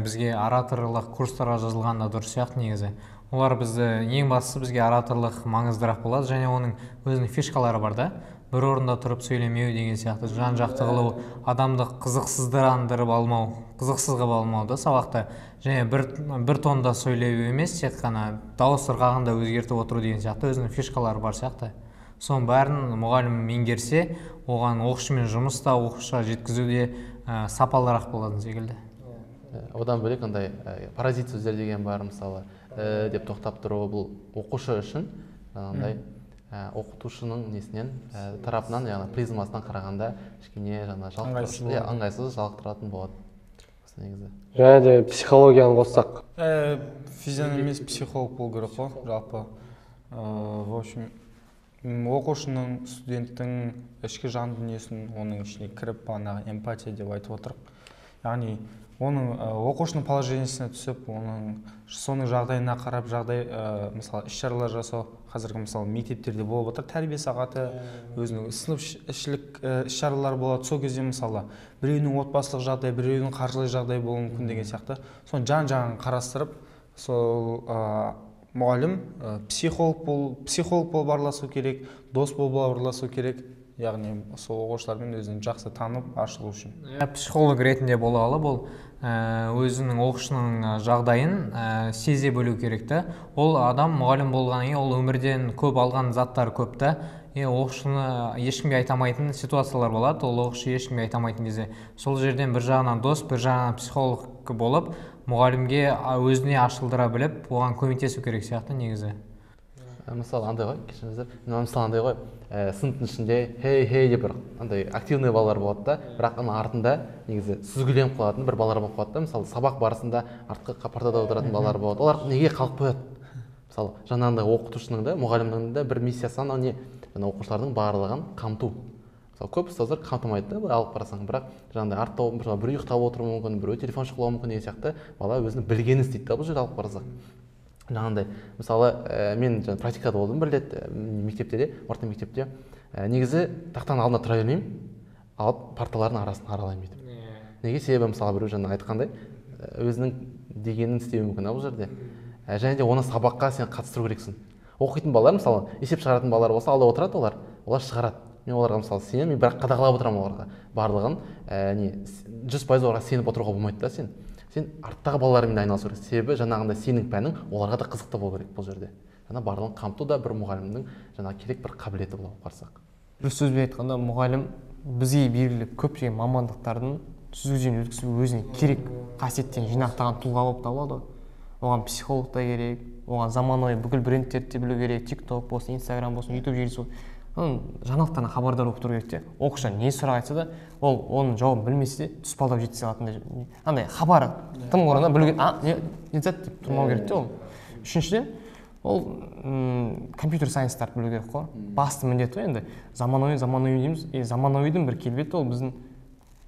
бізге ораторлық курстарға жазылған да дұрыс сияқты негізі. Олар бізді ең бастысы бізге ораторлық маңыздырақ болады және оның өзінің фишкалары бар да. Бір орында тұрып сөйлемеу деген сияқты, жан-жақты қылу, адамды қызықсыздырандырып алмау, қызықсыз қылып алмау да сабақта. Және бір тонда сөйлеу емес, тек қана дауыс ырғағын да өзгертіп отыру деген сияқты өзінің фишкалары бар сияқты. Соның бәрін мұғалім меңгерсе, оған оқушымен жұмыс та, оқушыға жеткізу де сапалырақ болатын секілді. Одан бөлек андай паразит сөздер деген бар, мысалы, деп тоқтап тұру, бұл оқушы үшін андай оқытушының несінен, тарапынан, яғни призмасынан қарағанда кішкене жаңа ыңғайсыз, жалықтыратын болады. Негізі. Және де психологияны қоссақ. Физиономия емес, психолог болу керек қой, жалпы. В общем, оқушының, студенттің ішкі жан дүниесін, оның ішіне кіріп, бағанағы эмпатия деп айтып отырық. Яғни оның оқушының положениесіне түсіп, оның соның жағдайына қарап, жағдай, мысалы, іс-шаралар жасау, қазіргі мысалы мектептерде болып отыр, тәрбие сағаты, өзінің сынып ішілік іс-шаралар болады. Сол кезде мысалы біреуінің отбасылық жағдайы, біреуінің қаржылай жағдайы болуы мүмкін деген сияқты. Соны жан-жағын қарастырып, сол мұғалім психолог болып араласу керек, дос болып араласу керек, яғни сол оқушылармен өзін жақсы танып, ашылу үшін. Психолог ретінде бола алып, ол өзінің оқушының жағдайын сезе білу керек та. Ол адам мұғалім болғаннан кейін ол өмірден көп алған заттар көп та. Оқушыны ешкімге айта алмайтын ситуациялар болады, ол оқушы ешкімге айта алмайтын кезде сол жерден бір жағынан дос, бір жағынан психолог болып, мұғалімге өзіне ашылдыра біліп, оған көмектесу керек сияқты негізі. Мысалы андай ғой, кешіріңіздер, мысалы андай ғой, сыныптың ішінде хей хей деп бір андай активный балалар болады да, бірақ оның артында негізі сүзгіленіп қалатын бір балалар болып қалады да. Мысалы сабақ барысында артқы партада отыратын балалар болады, олар неге қалып қояды? Мысалы жаңағындай оқытушының да, мұғалімнің де бір миссиясы анау не, жаңа оқушылардың барлығын қамту. Мысалы көп ұстаздар қамтымайды да, былай алып қарасаң, бірақ жаңағындай артта біреу ұйықтап отыруы мүмкін, біреу телефон шұқылауы мүмкін деген сияқты, бала өзінің білгенін істейді да бұл жерде алып қарасақ. Жаңағындай, мысалы, мен практикада болдым бір рет мектепте де, орта мектепте. Негізі тақтаның алдына тұра бермеймін, алып парталардың арасын аралаймын бүйтіп. Неге? Себебі мысалы біреу жаңа айтқандай, өзінің дегенін істеуі мүмкін бұл жерде. Және де оны сабаққа сен қатыстыру керексің. Оқитын балалар, мысалы, есеп шығаратын балалар болса, алда отырады олар, олар шығарады. Мен оларға мысалы сенемін, мен бірақ қадағалап отырамын оларға. Барлығын 100% оларға сеніп отыруға болмайды да сен. Сен арттағы балалармен айналысу керек. Себебі жаңағындай сенің пәнің оларға да қызықты болу керек бұл жерде. Жаңа барлығын қамту да бір мұғалімнің жаңа керек бір қабілеті болып қарасақ. Бір сөзбен айтқанда, мұғалім бізге белгілі көптеген мамандықтардың сүзгіден өткізу өзіне керек қасиеттен жинақтаған тұлға болып табылады. Оған психолог та керек, оған заманауи бүкіл брендтерді де білу керек, TikTok болсын, Instagram болсын, YouTube желісі болсын. Оның жаңалықтарынан хабардар болып тұру керек те. Оқушы не сұрақ айтса да, ол оның жауабын білмесе де тұспалдап жеткізе алатындай. Андай хабары тым орнына білуге, не зат деп тұрмау керек те ол. Үшіншіден, ол компьютер сайенстарды білу керек қой. Басты міндет қой енді. Заманауи, заманауи дейміз. Заманауидің бір келбеті ол біздің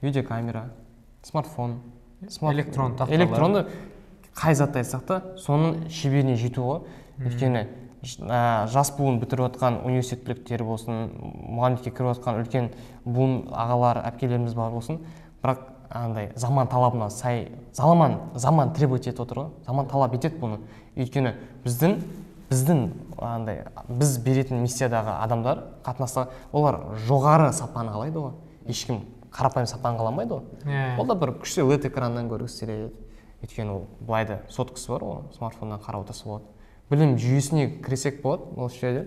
видеокамера, смартфон, электрон тақталар. Электронды қай затты айтсақ та, соның шеберіне жету ғой. Өйткені жас буын бітіріп отқан университет түлектері болсын, мұғалімдікке кіріп отқан үлкен буын ағалар, әпкелеріміз бар болсын, бірақ андай заман талабына сай, заман требовать етіп отыр ғой, заман талап етеді бұны. Өйткені біздің андай біз беретін миссиядағы адамдар қатынаста олар жоғары сапаны қалайды ғой. Ешкім Қарапайым сапаны қаламайды ғой. Ол да бір күшті LED экраннан көргісі келеді. Өйткені ол былай да соткасы бар ғой, смартфоннан қарап отырса болады. Білім жүйесіне кірсек болады осы жерде.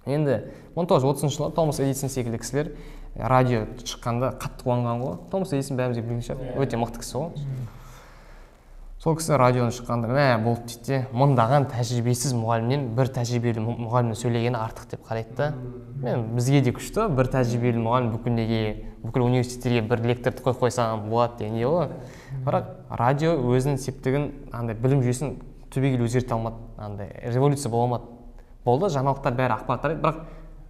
Енді 1930 жылы Томас Эдисон секілді кісілер радио шыққанда қатты қуанған ғой. Томас Эдисон бәрімізге білетін шығар, өте мықты кісі ғой. Сол кісі радионы шыққанда мә болды дейді де, мыңдаған тәжірибесіз мұғалімнен бір тәжірибелі мұғалімнің сөйлегені артық деп қарайды да. Мен бізге де күшті, бір тәжірибелі мұғалім бүкіл неге, бүкіл университеттерге бір лекторды қойып қойсаң болады деген не ғой. Бірақ радио өзінің септігін андай білім жүйесін түбегейлі өзгерте алмады, андай революция бола алмады. Болды, жаңалықтар бәрі ақпарат тарайды, бірақ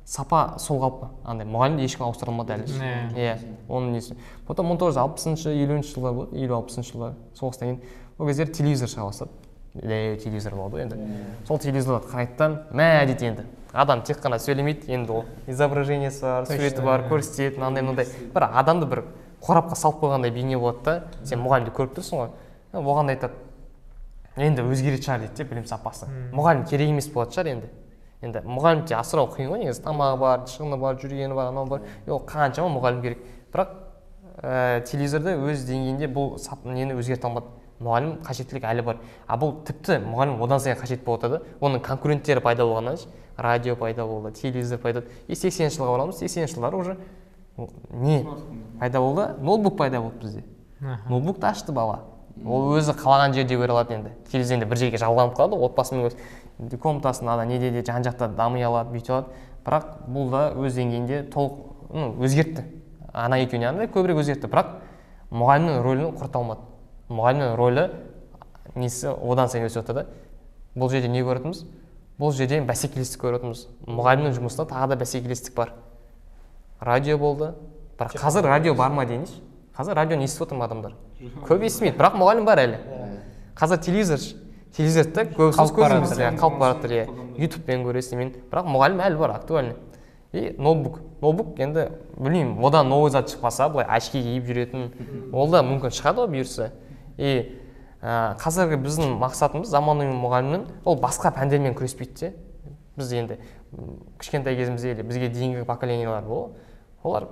сапа сол қалпы, андай мұғалімді ешкім ауыстыра алмады әлі. Иә, оның несі. Потом 1960-шы, 50-ші жылдар болды, 50-60-шы жылдар соғыстан кейін ол кездері телевизор шыға бастады. Телевизор болды енді. Сол телевизорды қарайды да, мә дейді енді. Адам тек қана сөйлемейді, енді ол изображениесі бар, суреті бар, көрсетеді, мынандай-мынандай. Бір адамды бір қорапқа салып қойғандай бейне болады да, сен мұғалімді көріп тұрсың ғой. Оған да айтады, енді өзгеретін шығар дейді де білім сапасы. Мұғалім керек емес болатын шығар енді. Енді мұғалім те асырау қиын ғой негізі, тамағы бар, шығыны бар, жүргені бар, анау бар. Ол қаншама мұғалім керек. Бірақ телевизорда өз деңгейінде бұл нені өзгерте алмады. Мұғалім қажеттілік әлі бар. А бұл тіпті мұғалім одан сайын қажет болып отырды. Оның конкуренттері пайда болғаннан радио пайда болды, телевизор пайда болды. И 80-ші жылға барамыз, 80-ші жылдары уже не пайда болды? Ноутбук пайда болды бізде. Ноутбукты ашты бала. Ол өзі қалаған жерде көре алады енді. Телевизор енді бір жерге жалғанып қалады, отбасымен көз комнатасында да неде де жан жақта дами алады, бүйте алады. Бірақ бұл да өз деңгейінде толық өзгертті. Ана екеуіне андай көбірек өзгертті. Бірақ мұғалімнің рөлін құрта алмады. Мұғалімнің рөлі несі одан сайын өсіп жатыр да. Бұл жерде не көріп отырмыз? Бұл жерде бәсекелестік көріп отырмыз. Мұғалімнің жұмысында тағы да бәсекелестік бар. Радио болды. Бірақ қазір радио бар ма дейінші? Қазір радионы естіп отыр ма адамдар? Көп естімейді, бірақ мұғалім бар әлі. Қазір телевизор, телевизорды көбісі көзіміз қалып бара жатыр, иә. Ютубпен көресің мен. Бірақ мұғалім әлі бар, актуальный. И ноутбук. Ноутбук енді білмеймін, одан новый зат шықпаса, былай очки киіп жүретін, ол да мүмкін шығады ғой бұйырса. И қазіргі біздің мақсатымыз заманауи мұғалімнің ол басқа пәндермен күреспейді де. Біз енді кішкентай кезімізде или бізге дейінгі поколениялар болды. Олар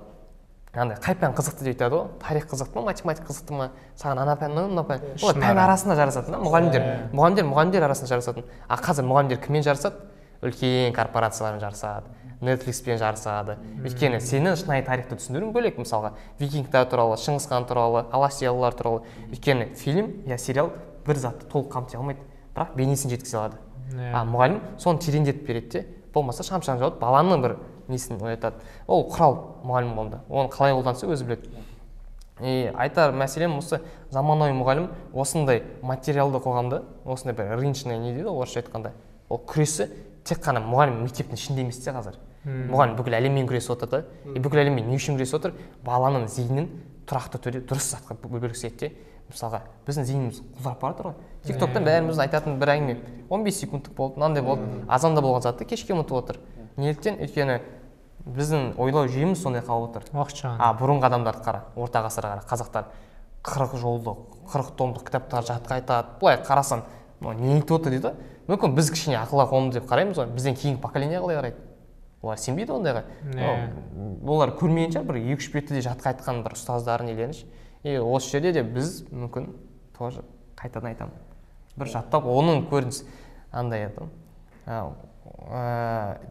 андай қай пән қызықты деп айтады ғой. Тарих қызықты ма, математика қызықты ма, саған ана пән, мына пән. Олар пән арасында жарысатын да, мұғалімдер. Мұғалімдер мұғалімдер арасында жарысатын. А қазір мұғалімдер кіммен жарысады? Үлкен корпорациялармен жарысады, Netflix-пен жарысады. Өйткені сенің шынайы тарихты түсіндіруің бөлек, мысалға, викингтер туралы, Шыңғыс хан туралы, алашиялылар туралы. Өйткені фильм я сериал бір затты толық қамти алмайды, бірақ бейнесін жеткізе алады. А мұғалім соны тереңдетіп береді де, болмаса шам-шам жауып баланың бір несін оятады. Ол құрал мұғалім болды. Оны қалай қолданса өзі біледі. И айтар мәселем осы, заманауи мұғалім осындай материалды қоғамда, осындай бір рыночный не дейді орысша айтқанда, ол күресі тек қана мұғалім мектептің ішінде емес те қазір. Мұғалім бүкіл әлеммен күресіп отыр да. И бүкіл әлеммен не үшін күресіп отыр? Баланың зейінін тұрақты түрде дұрыс затқа бөлгісі келеді де. Мысалға, біздің зейініміз құлдырап бара жатыр ғой. TikTok'та бәріміздің айтатын бір әңгіме. 15 секундтық болды, мынандай болды. Азанда болған затты кешке ұмытып отыр. Неліктен? Өйткені біздің ойлау жүйеміз сондай қалып отыр. Уақытша. А бұрынғы адамдарды қара, орта ғасырға қара, қазақтар 40 жолдық, 40 томдық кітаптар жатқа айтады. Былай қарасаң, не айтып отыр дейді. Мүмкін біз кішкене ақылға қонды деп қараймыз ғой, бізден кейінгі поколение қалай қарайды? Олар сенбейді ондайға. Олар көрмеген шығар, бір 2-3 бетті де жатқа айтқан бір ұстаздарын нелерін. И осы жерде де біз мүмкін тоже қайтадан айтамын. Бір жаттап, оның көрініс андай еді.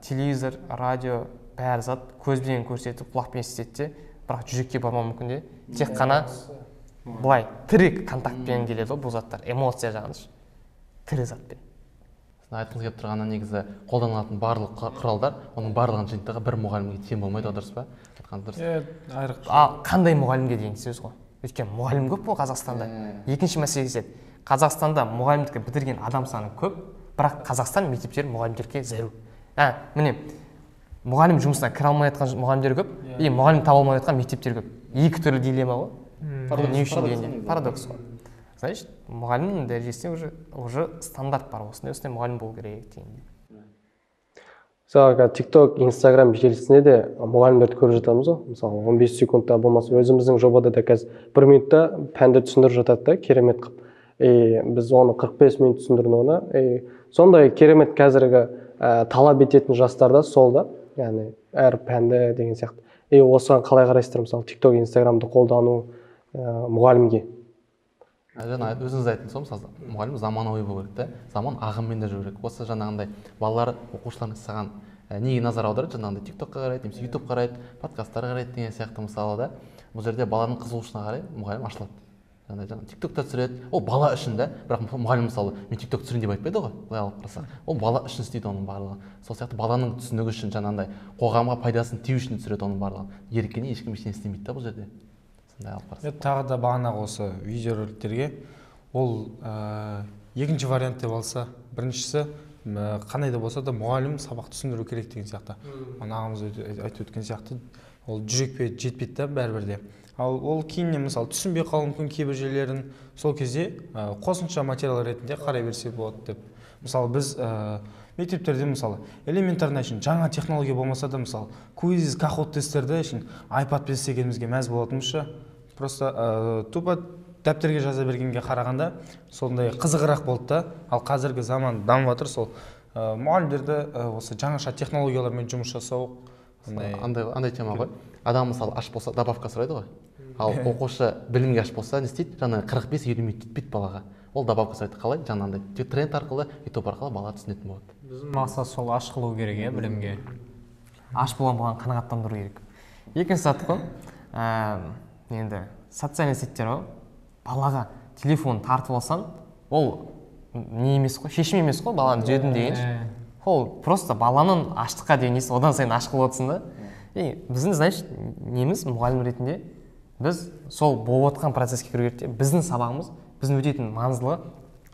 Телевизор, радио, бәрі зат көзбен көрсетіп, құлақпен естітеді де, бірақ жүрекке бармау мүмкін де. Тек қана былай тірі контактпен келеді ғой бұл заттар, эмоция жағын, тірі затпен. Айтқыңыз келіп тұрғаны негізі қолданылатын барлық құралдар, оның барлығының жиынтығы бір мұғалімге тең болмайды, дұрыс па? Айтқаныңыз дұрыс. Ал қандай мұғалімге деген сөз ғой. Өйткені мұғалім көп қой Қазақстанда. Екінші мәселе келеді. Қазақстанда мұғалімдікті бітірген адам саны көп, бірақ Қазақстан мектептері мұғалімдерге зәру. Міне, мұғалім жұмысына кіре алмай жатқан мұғалімдер көп, и мұғалім таба алмай жатқан мектептер көп. Екі түрлі дилемма ғой. Не үшін дегенде парадокс қой. Значит, мұғалімнің дәрежесінде уже стандарт бар, осындай осындай мұғалім болу керек дегендей. Мысалы, TikTok, Instagram желісінде де мұғалімдерді көріп жатамыз ғой. Мысалы, 15 секундта болмаса өзіміздің жобада да қазір 1 минутта пәнді түсіндіріп жатады да, керемет қып. И біз оны 45 минут түсіндірдік оны. И сондай керемет қазіргі талап ететін жастарда сол да. Яғни әр пәнді деген сияқты. И осыған қалай қарайсыздар, мысалы, TikTok, Instagramды қолдану мұғалімге? Жаңа өзіңіз айттыңыз ғой, мысалы, мұғалім заманауи болу керек та, заман ағымымен де жүру керек. Осы жаңағындай балалар, оқушылар саған неге назар аударады? Жаңағындай TikTok-қа қарайды, немесе YouTube қарайды, подкасттар қарайды деген сияқты мысалы да. Бұл жерде баланың қызығушылығына қарай мұғалім ашылады. Жаңағыдай TikTok-та түсіреді, ол бала үшін да, бірақ мұғалім мысалы мен TikTok түсірейін деп айтпайды ғой, былай алып қарасақ. Ол бала үшін істейді оның барлығын. Сол сияқты баланың түсінігі үшін, жаңағындай қоғамға пайдасын тию үшін түсіреді оның барлығын. Еріккеннен ешкім ештеңе істемейді да бұл жерде. Сондай алып қарасақ. Тағы да бағанағы осы видеороликтерге ол екінші вариант деп алса, біріншісі қандай да болса да мұғалім сабақ түсіндіру керек деген сияқты. Ана ағамыз айтып өткен сияқты, ол жүрекпе жетпейді да бәрібір де. Ал ол кейіннен мысалы түсінбей қалуы мүмкін кейбір жерлерін, сол кезде қосымша материал ретінде қарай берсе болады деп. Мысалы біз мектептерде мысалы элементарно үшін жаңа технология болмаса да мысалы квиз, кахот тесттерді үшін iPadпен істегенімізге мәз болатынбыз. Просто тупо дәптерге жаза бергенге қарағанда сондай қызығырақ болды да. Ал қазіргі заман дамып жатыр, сол мұғалімдерді осы жаңаша технологиялармен жұмыс жасау андай тема ғой. Адам мысалы аш болса добавка сұрайды ғой. Ал оқушы білімге аш болса не істейді? Жаңағы 45-50 минут жетпейді балаға. Ол добавка сұрайды. Қалай? Жаңағындай тренд арқылы, YouTube арқылы бала түсінетін болады. Біздің мақсат сол аш қылу керек, иә, білімге. Аш болған баланы қанағаттандыру керек. Екінші зат қой, енді социальный сеттер ғой. Балаға телефон тартып алсаң, ол не емес қой, шешім емес қой, баланы түзедім деген. Ол просто баланың аштыққа деген несі, одан сайын аш қылып отырсың да. И біздің, значит, неміз мұғалім ретінде біз сол болып отқан процеске кіру керек те. Біздің сабағымыз, біздің өтетін маңыздылығы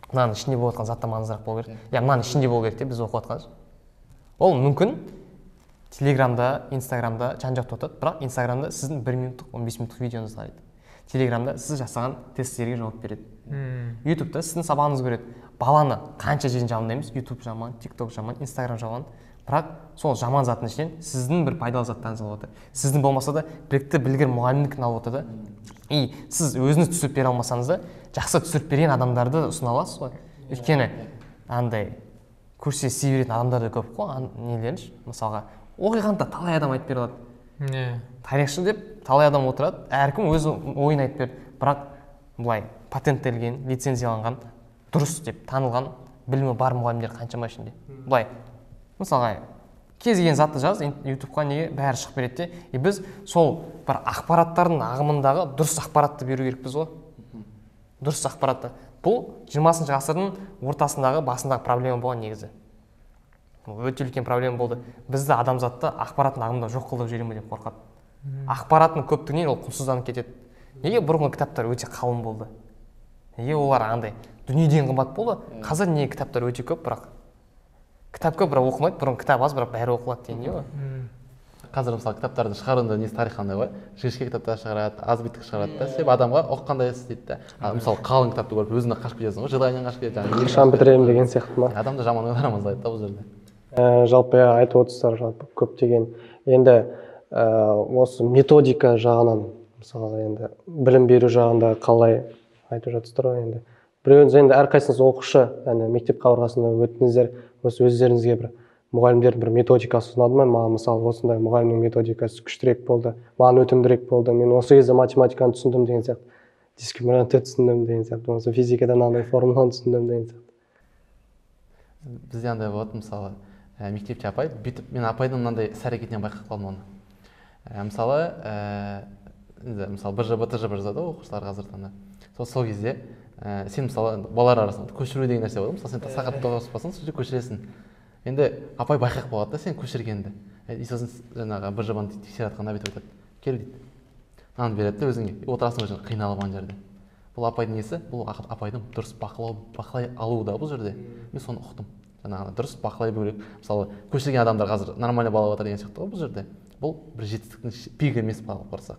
мынаның ішінде болып отқан заттан маңыздырақ болу керек. Я мынаның ішінде болу керек те біз оқып отқан. Ол мүмкін Телеграмда, Инстаграмда жан-жақты өтеді, бірақ Инстаграмда сіздің 1 минуттық, 15 минуттық видеоңызды қарайды. Телеграмда сіз жасаған тесттерге жауап береді. Ютубта сіздің сабағыңызды көреді. Баланы қанша жерден жамандаймыз, Ютуб жаман, Тикток жаман, Инстаграм жаман. Бірақ сол жаман заттың ішінен сіздің бір пайдалы заттарыңызды алып отыр. Сіздің болмаса да білікті білгір мұғалімдікін алып отыр да. И сіз өзіңіз түсіріп бере алмасаңыз да, жақсы түсіріп берген адамдарды ұсына аласыз ғой. Өйткені андай көрсе істей беретін адамдар да көп қой, нелерінші. Мысалға, оқиғаны да талай адам айтып бере алады. Тарихшы деп талай адам отырады, әркім өз ойын айтып береді. Бірақ былай патенттелген, лицензияланған, дұрыс деп танылған білімі бар мұғалімдер қаншама ішінде. Былай, мысалға, кез келген затты жаз, ютубқа неге бәрі шығып береді де. И біз сол бір ақпараттардың ағымындағы дұрыс ақпаратты беру керекпіз ғой. Дұрыс ақпаратты. Бұл 20 ғасырдың ортасындағы, басындағы проблема болған негізі. Өте үлкен проблема болды. Бізді адамзатты ақпараттың ағымында жоқ қылып жібере ме деп қорқады. Ақпараттың көптігінен ол құнсызданып кетеді. Неге бұрынғы кітаптар өте қалың болды? Неге олар андай дүниеден қымбат болды? Қазір неге кітаптар өте көп, бірақ кітап көп, бірақ оқымайды. Бұрын кітап аз, бірақ бәрі оқылады деген не ғой. Қазір мысалы кітаптарды шығаруда несі тарих қандай ғой? Жіңішке кітаптар шығарады, аз беттік шығарады да. Себебі адамға оқығандай істейді да. Мысалы қалың кітапты көріп өзіңе қашып кетесің ғой, желаниең қашып кетеді. Қашан бітіремін деген сияқты ма? Адамды жаман ойлар мазалайды да бұл жерде. Жалпы айтып отырсыздар, жалпы көптеген енді осы методика жағынан, мысалы енді білім беру жағында қалай айтып жатырсыздар ғой енді. Біреуіңіз енді әрқайсыңыз оқушы, яғни мектеп қабырғасында өттіңіздер, осы өздеріңізге бір мұғалімдердің бір методикасы ұнады ма? Маған мысалы осындай мұғалімнің методикасы күштірек болды, маған өтімдірек болды, мен осы кезде математиканы түсіндім деген сияқты, дискриминантты түсіндім деген сияқты, болмаса физикадан андай формуланы түсіндім деген сияқты. Бізде андай болады, мысалы, мектепте апай, бүйтіп мен апайдың мынандай іс әрекетінен байқап қалдым оны. Мысалы, мысалы БЖБ, ТЖБ жазады ғой оқушылар қазіргі таңда. Сол кезде сен мысалы балалар арасында көшіру деген нәрсе болады. Мысалы сен сағат 9 болсаң, сол жерде көшіресің. Енді апай байқап қалады да сен көшіргенді. И сосын жаңағы БЖБ-ны тексеріп жатқанда бүйтіп айтады: кел дейді. Мынаны береді де өзіңе. Отырасың өзің қиналып ана жерде. Бұл апайдың несі? Бұл апайдың дұрыс бақылай алуы да бұл жерде. Мен соны ұқтым. Жаңағы дұрыс бақылай білу керек. Мысалы көшірген адамдар қазір нормально бала жатыр деген сияқты ғой бұл жерде. Бұл бір жетістіктің пигі емес алып барсақ.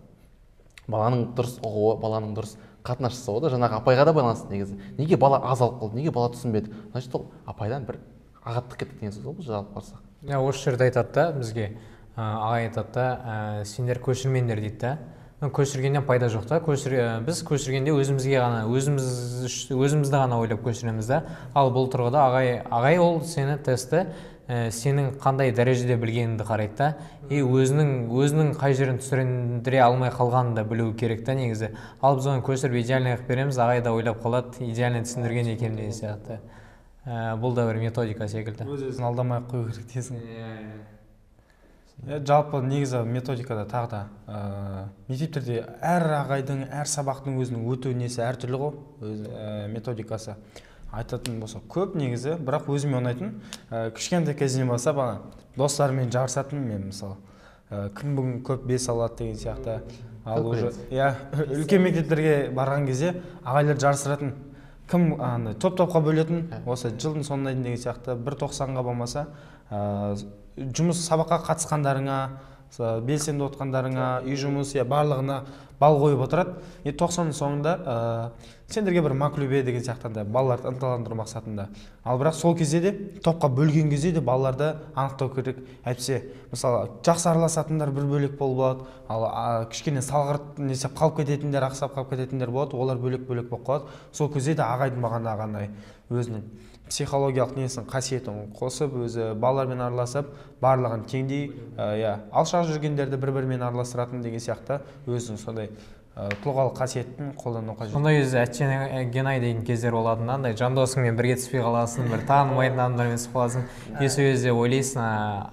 Баланың дұрыс ұғуы, баланың дұрыс қатынас жасауы да жаңағы апайға да байланысты негізі. Неге бала аз алып қалды, неге бала түсінбеді? Значит, ол апайдан бір ағаттық кетті деген сөз ғой бұл жерде алып барсақ. Осы жерде айтады да бізге, ағай айтады да, сендер көшірмеңдер дейді да. Көшіргеннен пайда жоқ та. Біз көшіргенде өзімізге ғана, өзімізді ғана ойлап көшіреміз да. Ал бұл тұрғыда ағай ол сені тестті сенің қандай дәрежеде білгеніңді қарайды да, и өзінің қай жерін түсіндіре алмай қалғанын да білу керек та негізі. Ал біз оны көшіріп идеальный қылып береміз, ағай да ойлап қалады, идеально түсіндірген екен деген сияқты. Бұл да бір методика секілді. Өз-өзін алдамай ақ қою керек дейсің. Жалпы негізі методикада тағы да мектептерде әр ағайдың, әр сабақтың өзінің өту несі әртүрлі ғой, өз методикасы. Айтатын болса көп негізі, бірақ өзіме ұнайтын, кішкентай кезінен бастап ана достарыммен жарысатынмын мен, мысалы. Кім бүгін көп 5 алады деген сияқты. Ал уже иә, үлкен мектептерге барған кезде ағайлар жарыстыратын, кім андай топ-топқа бөлетін, осы жылдың соңына дейін деген сияқты, 1.90-ға болмаса, жұмыс сабаққа қатысқандарыңа, белсенді отқандарыңа, үй жұмыс, иә, барлығына бал қойып отырады. И 90-ның соңында сендерге бір маклюбе деген сияқты андай балаларды ынталандыру мақсатында. Ал бірақ сол кезде де топқа бөлген кезде де балаларды анықтау керек. Әйтпесе, мысалы, жақсы араласатындар бір бөлек болып алады, ал кішкене салғырт несеп қалып кететіндер, ақсап қалып кететіндер болады, олар бөлек-бөлек болып қалады. Сол кезде де ағайдың бағанағындай өзінің психологиялық несін, қасиетін қосып, өзі балалармен араласып, барлығын теңдей, иә, алшақ жүргендерді бір-бірімен араластыратын деген сияқты өзінің сондай тұлғалық қасиетін қолдану қажет. Сондай кезде әттеген-ай деген кездер болатын, андай жандосыңмен бірге түспей қаласың, бір танымайтын адамдармен түсіп қаласың. И сол кезде ойлайсың,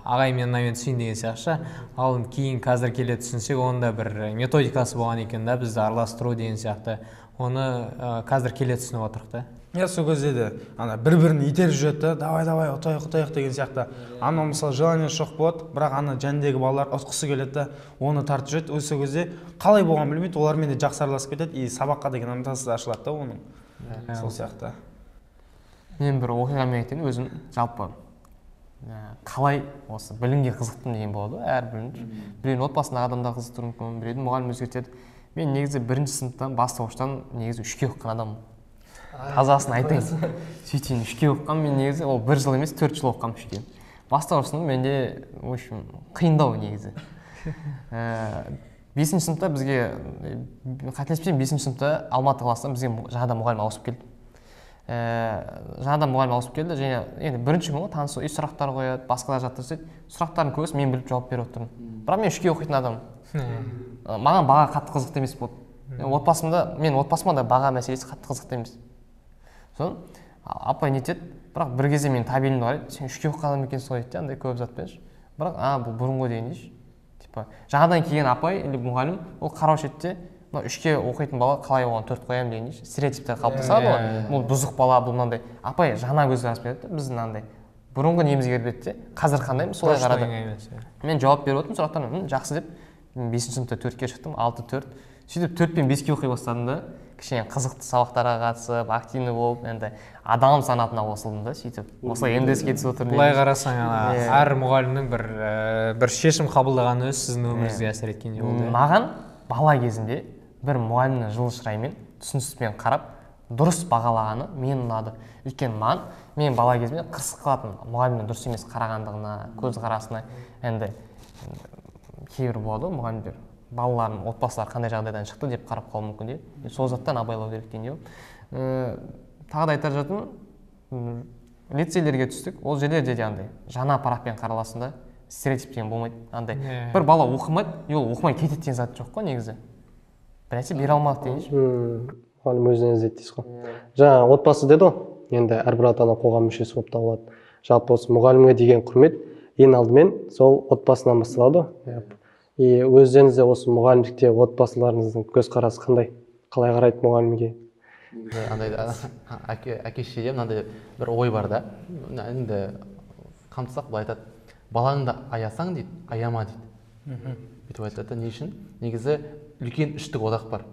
ағай мен мынамен түсейін деген сияқты. Ал кейін қазір келе түсінсек, оның да бір методикасы болған екен да, бізді араластыру деген сияқты. Оны қазір келе түсініп отырмық та. Иә, сол кезде де ана бір-бірін итеріп жүреді да, давай, давай, ұтайық, ұтайық деген сияқты. Анау мысалы желание жоқ болады, бірақ ана жәндегі балалар ұтқысы келеді да, оны тартып жүреді. Өз сол кезде қалай болғанын білмейді, олармен де жақсы араласып кетеді, и сабаққа деген ынтасы ашылады да оның. Сол сияқты. Мен бір оқиғамен айтайын, өзім жалпы қалай осы білімге қызықтым деген болады ғой, әр білім. Біреудің отбасындағы адамдар қызықтыруы мүмкін, біреудің мұғалім өзгертеді. Мен негізі бірінші сыныптан, бастауыштан негізі 3-ке оқыған адаммын. Тазасын айтайын. Сөйтейін, 3-ке оқыған мен негізі, ол 1 жыл емес, 4 жыл оқығанмын 3-ке. Бастауыш сынып менде, в общем, қиындау негізі. 5-ші сыныпта бізге, қателеспесем, 5-ші сыныпта Алматы қаласынан бізге жаңадан мұғалім ауысып келді. Жаңадан мұғалім ауысып келді, және енді бірінші күн ғой, танысу, үй сұрақтар қояды, басқалар жаттыр істейді. Сұрақтардың көбісін мен біліп жауап беріп отырмын. Бірақ мен 3-ке оқитын адаммын. Маған баға қатты қызықты емес болды. Отбасымда, мен отбасыма да баға мәселесі қатты қызықты емес. Сосын апай не етеді, бірақ бір кезде мен табелімді қарайды, сен 3-ке оқыған адам екенсің ғой дейді де, андай көп затпен ше. Бірақ, бұл бұрынғы деген дейші. Типа, жаңадан келген апай или мұғалім, ол қараушы еді де, мына 3-ке оқитын бала қалай оған 4 қоямын деген дейші. Стереотиптер қалыптасады ғой. Бұл бұзық бала, бұл мынандай. Апай жаңа көзқараспен еді де, біздің андай бұрынғы немізге кіріп еді де, қазір қандаймыз, солай қарады. Мен жауап беріп отырмын сұрақтарына, жақсы деп, мен 5-ші сыныпта 4-ке шықтым, 6-4. Сөйтіп 4 пен 5-ке оқи бастадым да, кішкене қызықты сабақтарға қатысып, активный болып, енді адам санатына қосылдым да, сөйтіп. Осылай МДС-ке түсіп отырмын. Былай қарасаң, әр мұғалімнің бір шешім қабылдағаны өзі сіздің өміріңізге әсер еткендей болды. Маған бала кезімде бір мұғалімнің жылы шыраймен, түсіністікпен қарап, дұрыс бағалағаны мен ұнады. Өйткені маған, мен бала кезімде қырсық қылатын мұғалімнің дұрыс емес қарағандығына, көзқарасына, енді кейбір болады ғой мұғалімдер, балаларын, отбасылар қандай жағдайдан шықты деп қарап қалуы мүмкін де. Сол заттан абайлау керек деген де. Тағы да айтар жатым, лицейлерге түстік, ол жерлерде де андай жаңа парақпен қараласың да, стереотип деген болмайды. Андай бір бала оқымайды, и ол оқымай кетеді деген зат жоқ қой негізі. Бір нәрсе бере алмады деген ше. Мұғалім өзінен іздейді дейсіз ғой. Жаңа отбасы деді ғой, енді әрбір ата-ана қоғам мүшесі болып табылады. Жалпы осы мұғалімге деген құрмет ең алдымен сол отбасынан басталады ғой. И өздеріңіз де осы мұғалімдікте отбасыларыңыздың көзқарасы қандай? Қалай қарайды мұғалімге? Андай әке шешеде мынандай бір ой бар да. Енді қамтысақ былай айтады. Балаңды аясаң дейді, аяма дейді. Бүйтіп айтады. Не үшін? Негізі үлкен үштік одақ бар.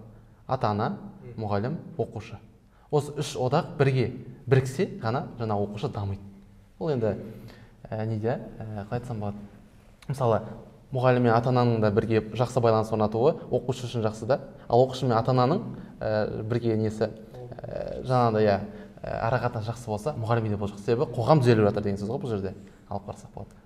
Ата-ана, мұғалім, оқушы. Осы үш одақ бірге біріксе ғана жаңа оқушы дамиды. Ол енді неде, қалай айтсам болады? Мысалы, мұғалім мен ата-ананың да бірге жақсы байланыс орнатуы оқушы үшін жақсы да. Ал оқушы мен ата-ананың бірге несі, жаңағыдай, ара қатынас жақсы болса, мұғалімге де бұл жақсы. Себебі қоғам түзеліп жатыр деген сөз ғой бұл жерде. Алып қарасақ болады.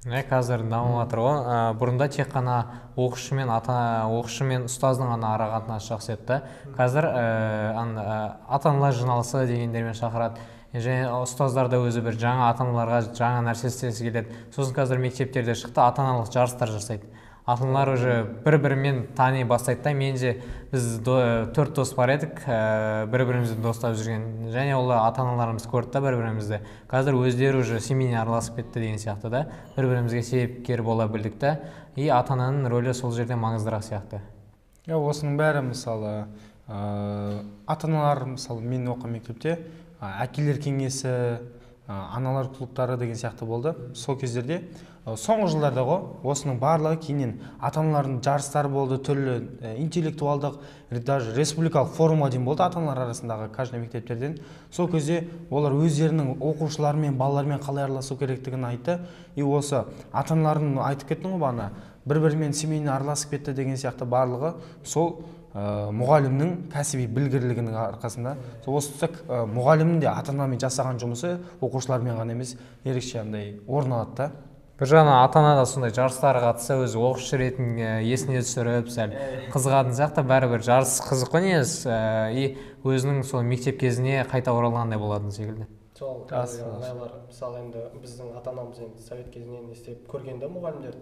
Қазір дамып жатыр ғой. Бұрында тек қана оқушы мен ата, оқушы мен ұстаздың ғана ара қатынасы жақсы еді да. Қазір ата-аналар жиналысы дегендермен шақырады. Және ұстаздар да өзі бір жаңа ата-аналарға жаңа нәрсе істегісі келеді. Сосын қазір мектептерде шықты, ата-аналық жарыстар жасайды. Ата-аналар уже бір-бірімен тани бастайды да. Мен де біз 4 дос бар едік, бір-бірімізді достап жүрген. Және олар ата-аналарымыз көрді да бір-бірімізді. Қазір өздері уже семейный араласып кетті деген сияқты да. Бір-бірімізге себепкер бола білдік та. И ата-ананың рөлі сол жерде маңыздырақ сияқты. Осының бәрі мысалы ата-аналар, мысалы мен оқыған мектепте әкелер кеңесі, аналар клубтары деген сияқты болды. Сол кездерде соңғы жылдарда ғой осының барлығы кейіннен ата-аналардың жарыстары болды, түрлі интеллектуалдық, даже республикалық форумға дейін болды ата-аналар арасындағы каждый мектептерден. Сол кезде олар өздерінің оқушыларымен, балаларымен қалай араласу керектігін айтты. И осы ата-аналардың айтып кеттің ғой бағана, бір-бірімен семейный араласып кетті деген сияқты барлығы сол мұғалімнің кәсіби білгірлігінің арқасында. Осы тұста мұғалімнің де ата-анамен жасаған жұмысы оқушылармен ғана емес, ерекше андай орын алады да. Бір жағынан ата-ана да сондай жарыстарға қатысса, өзі оқушы ретінде есіне түсіріп, сәл қызығатын сияқты. Бәрібір жарыс қызық қой негізі, и өзінің сол мектеп кезіне қайта оралғандай болатын секілді. Сол ағайлар, мысалы енді біздің ата-анамыз енді совет кезінен істеп көрген да мұғалімдер,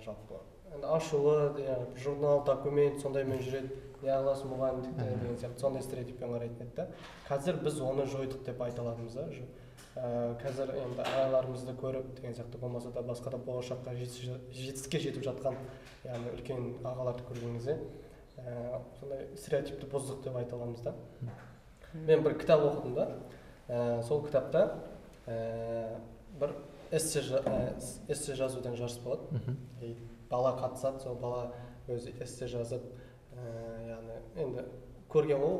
жалпы енді ашулы, журнал, документ сондаймен жүреді, не қыласың мұғалімдікті деген сияқты сондай стереотиппен қарайтын еді да. Қазір біз оны жойдық деп айта аламыз да. Қазір енді ағайларымызды көріп деген сияқты болмаса да басқа да болашаққа жетістікке жетіп жатқан, яғни үлкен ағаларды көрген кезде сондай стереотипті бұздық деп айта аламыз да. Мен бір кітап оқыдым да, сол кітапта бір эссе жазудан жарыс болады. Бала қатысады, сол бала өзі эссе жазып, яғни енді көрген ол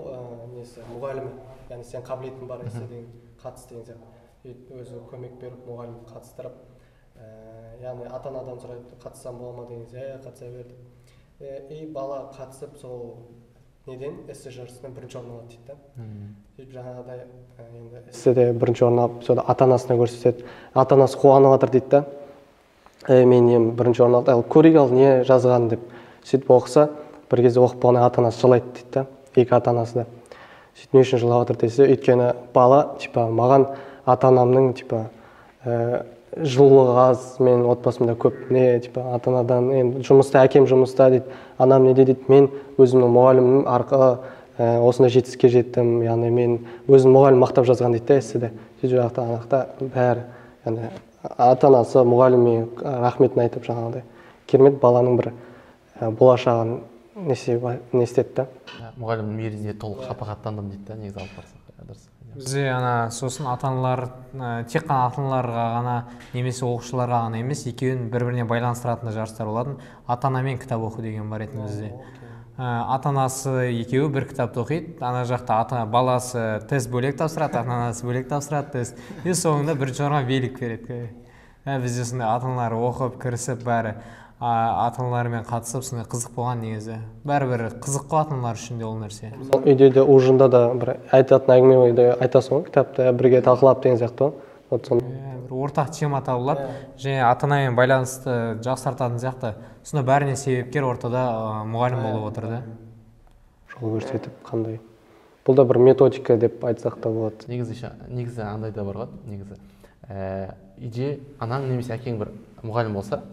несі мұғалімі, яғни сен қабілетің бар эссе деген қатыс деген сияқты. Өзі көмек беріп, мұғалім қатыстырып, яғни ата-анадан сұрайды, қатыссам бола ма деген кезде, қатыса бер деп. И бала қатысып сол неден эссе жарысынан бірінші орын алады дейді да. Сөйтіп жаңағыдай енді эсседе бірінші орын алып, соны ата-анасына көрсетеді. Ата-анасы қуанып жатыр дейді да. Мен ем бірінші орын алды, ал көрейік ал не жазған деп. Сөйтіп оқыса, бір кезде оқып болғаннан ата-анасы жылайды дейді да, екі ата-анасы да. Сөйтіп не үшін жылап жатыр десе, өйткені бала типа маған ата-анамның типа жылулығы аз, мен отбасымда көп не типа ата-анадан енді жұмыста, әкем жұмыста дейді, анам неде дейді, мен өзімнің мұғалімім арқылы осындай жетістікке жеттім, яғни мен өзім мұғалім мақтап жазған дейді да эсседе. Сөйтіп жақта анақта бәрі, яғни ата-анасы мұғалімге рахметін айтып жаңағыдай керемет баланың бір болашағын не істеді да. Мұғалімнің мейіріне толық шапағаттандым дейді да, негізі алып барсақ. Дұрыс. Бізде ана сосын ата-аналар тек қана ата-аналарға ғана немесе оқушыларға ғана емес, екеуін бір-біріне байланыстыратын жарыстар болатын. Ата-анамен кітап оқу деген бар еді бізде. Ата-анасы екеуі бір кітапты оқиды, ана жақта ата баласы тест бөлек тапсырады, ата-анасы бөлек тапсырады тест. И соңында бірінші орынға билік береді. Бізде сондай ата-аналар оқып, кірісіп бәрі ата-аналармен қатысып сондай қызық болған негізі. Бәрібір қызық қой ата-аналар үшін де ол нәрсе. Үйде де ужинда да бір айтатын әңгіме ойды айтасың ғой, кітапты бірге талқылап деген сияқты ғой. Вот сондай. Бір ортақ тема табылады және ата-анамен байланысты жақсартатын сияқты. Сонда бәріне себепкер ортада мұғалім болып отыр да. Жол көрсетіп қандай. Бұл да бір методика деп айтсақ та болады. Негізі андай да бар ғой, негізі. Үйде анаң немесе әкең бір мұғалім болса,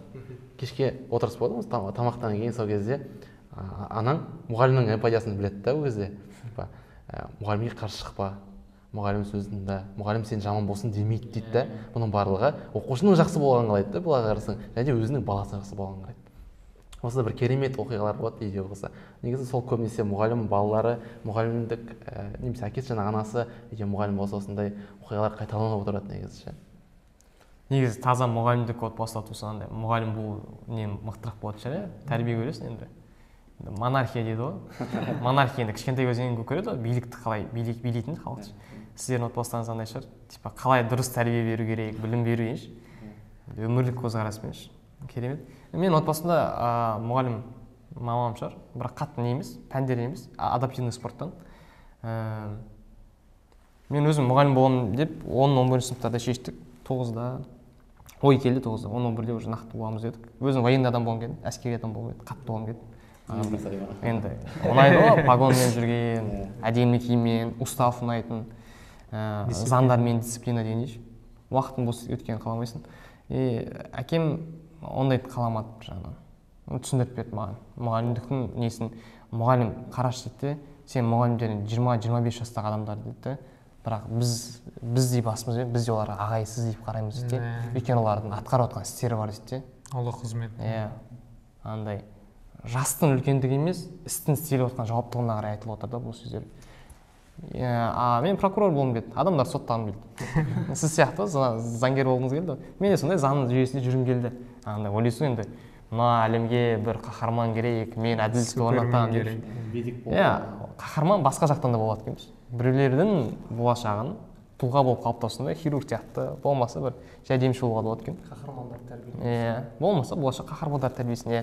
кешке отырыс болады ғой, тамақтан кейін сол кезде анаң мұғалімнің эмпатиясын біледі да ол кезде. Мұғалімге қарсы шықпа, мұғалім сөзін тыңда, мұғалім сен жаман болсын демейді дейді да. Бұның барлығы оқушының жақсы болғанын қалайды да, былай қарасаң, және өзінің баласының жақсы болғанын қалайды. Осындай бір керемет оқиғалар болады үйде болса. Негізі сол көбінесе мұғалім балалары, мұғалімдік немесе әкесі және анасы үйде мұғалім болса, осындай оқиғалар қайталанып отырады негізі ше. Негізі таза мұғалімдік отбасыда туса андай мұғалім болу не мықтырақ болатын шығар, иә? Тәрбие көресің енді. Монархия дейді ғой. Монархия енді кішкентай кезінен көреді ғой, билікті қалай билейтін халық. Сіздердің отбасыларыңыз андай шығар, типа қалай дұрыс тәрбие беру керек, білім беру еш. Өмірлік көзқараспен еш. Керемет. Мен отбасымда мұғалім мамам шығар, бірақ қатты не емес, пәндер емес, адаптивный спорттан. Мен өзім мұғалім боламын деп 10-11 сыныптарда шештік. 9-да ой келді, 9-да, 10-11-де уже нақты боламыз дедік. Өзім военный адам болғым келді, әскери адам болғым келді, қатты болғым келді. Енді ұнайды ғой, погонмен жүрген, әдемі киіммен, устав ұнайтын. Заңдармен дисциплина дегендей. Уақытың бос өткенін қаламайсың. И әкем ондайды қаламады бір жағынан. Түсіндіріп берді маған. Мұғалімдіктің несін, мұғалім қарашы дейді, сен мұғалімдерің 20-25 жастағы адамдар дейді, бірақ біз де басымызбен, біз де оларға ағайсыз деп қараймыз дейді, өйткені олардың атқарып жатқан істері бар дейді. Ұлы қызмет. Иә, андай жастың үлкендігі емес, істің істеліп жатқан жауаптылығына қарай айтылып отыр да бұл сөздер. А мен прокурор болғым келді, адамдар соттағым келді. Сіз сияқты заңгер болғыңыз келді, мен де сондай заң жүйесінде жүргім келді. Андай ойлайсың енді, мына әлемге бір қаһарман керек, мен әділдікті орнатамын деп. Иә, қаһарман басқа жақтан да болады екенбіз. Біреулердің болашағын тұлға болып қалыптассын да, хирург сияқты, болмаса бір жәрдемші болуға болады екен. Қаһармандар тәрбиесі. Иә, болмаса болашақ қаһармандар тәрбиесін, иә.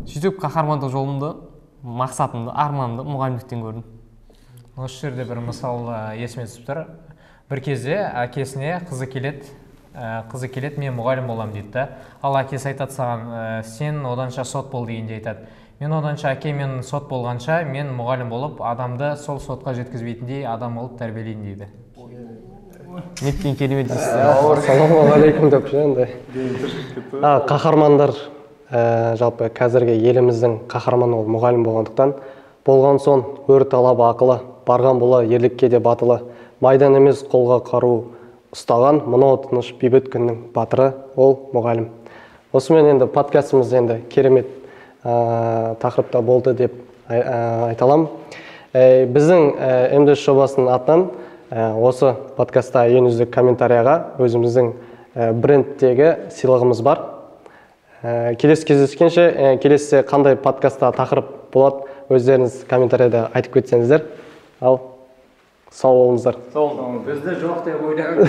Сөйтіп қаһармандық жолымды, мақсатымды, арманымды мұғалімдіктен көрдім. Осы жерде бір мысал есіме түсіп тұр. Бір кезде әкесіне қызы келеді, қызы келеді, мен мұғалім боламын дейді да. Ал әкесі айтады саған, сен оданша сот бол дегенде айтады. Мен оданша әке, мен сот болғанша, мен мұғалім болып, адамды сол сотқа жеткізбейтіндей адам болып тәрбиелейін дейді. Неткен керемет дейсіз. Ассалаумағалейкум деп ше андай. Қаһармандар, жалпы қазіргі еліміздің қаһарманы ол мұғалім болғандықтан, болған соң өр талабы ақылы, барған бола ерлікке де батылы, майдан емес қолға қару ұстаған, мынау тыныш бейбіт күннің батыры ол мұғалім. Осымен енді подкастымыз енді керемет тақырыпта болды деп айта аламын. Біздің МДС жобасының атынан осы подкастта ең үздік комментарияға өзіміздің брендтегі сыйлығымыз бар. Келесі кездескенше, келесі қандай подкастта тақырып болады, өздеріңіз комментарияда айтып кетсеңіздер. Ал сау болыңыздар. Сау болыңыз. Бізде жоқ деп ойлаңыз.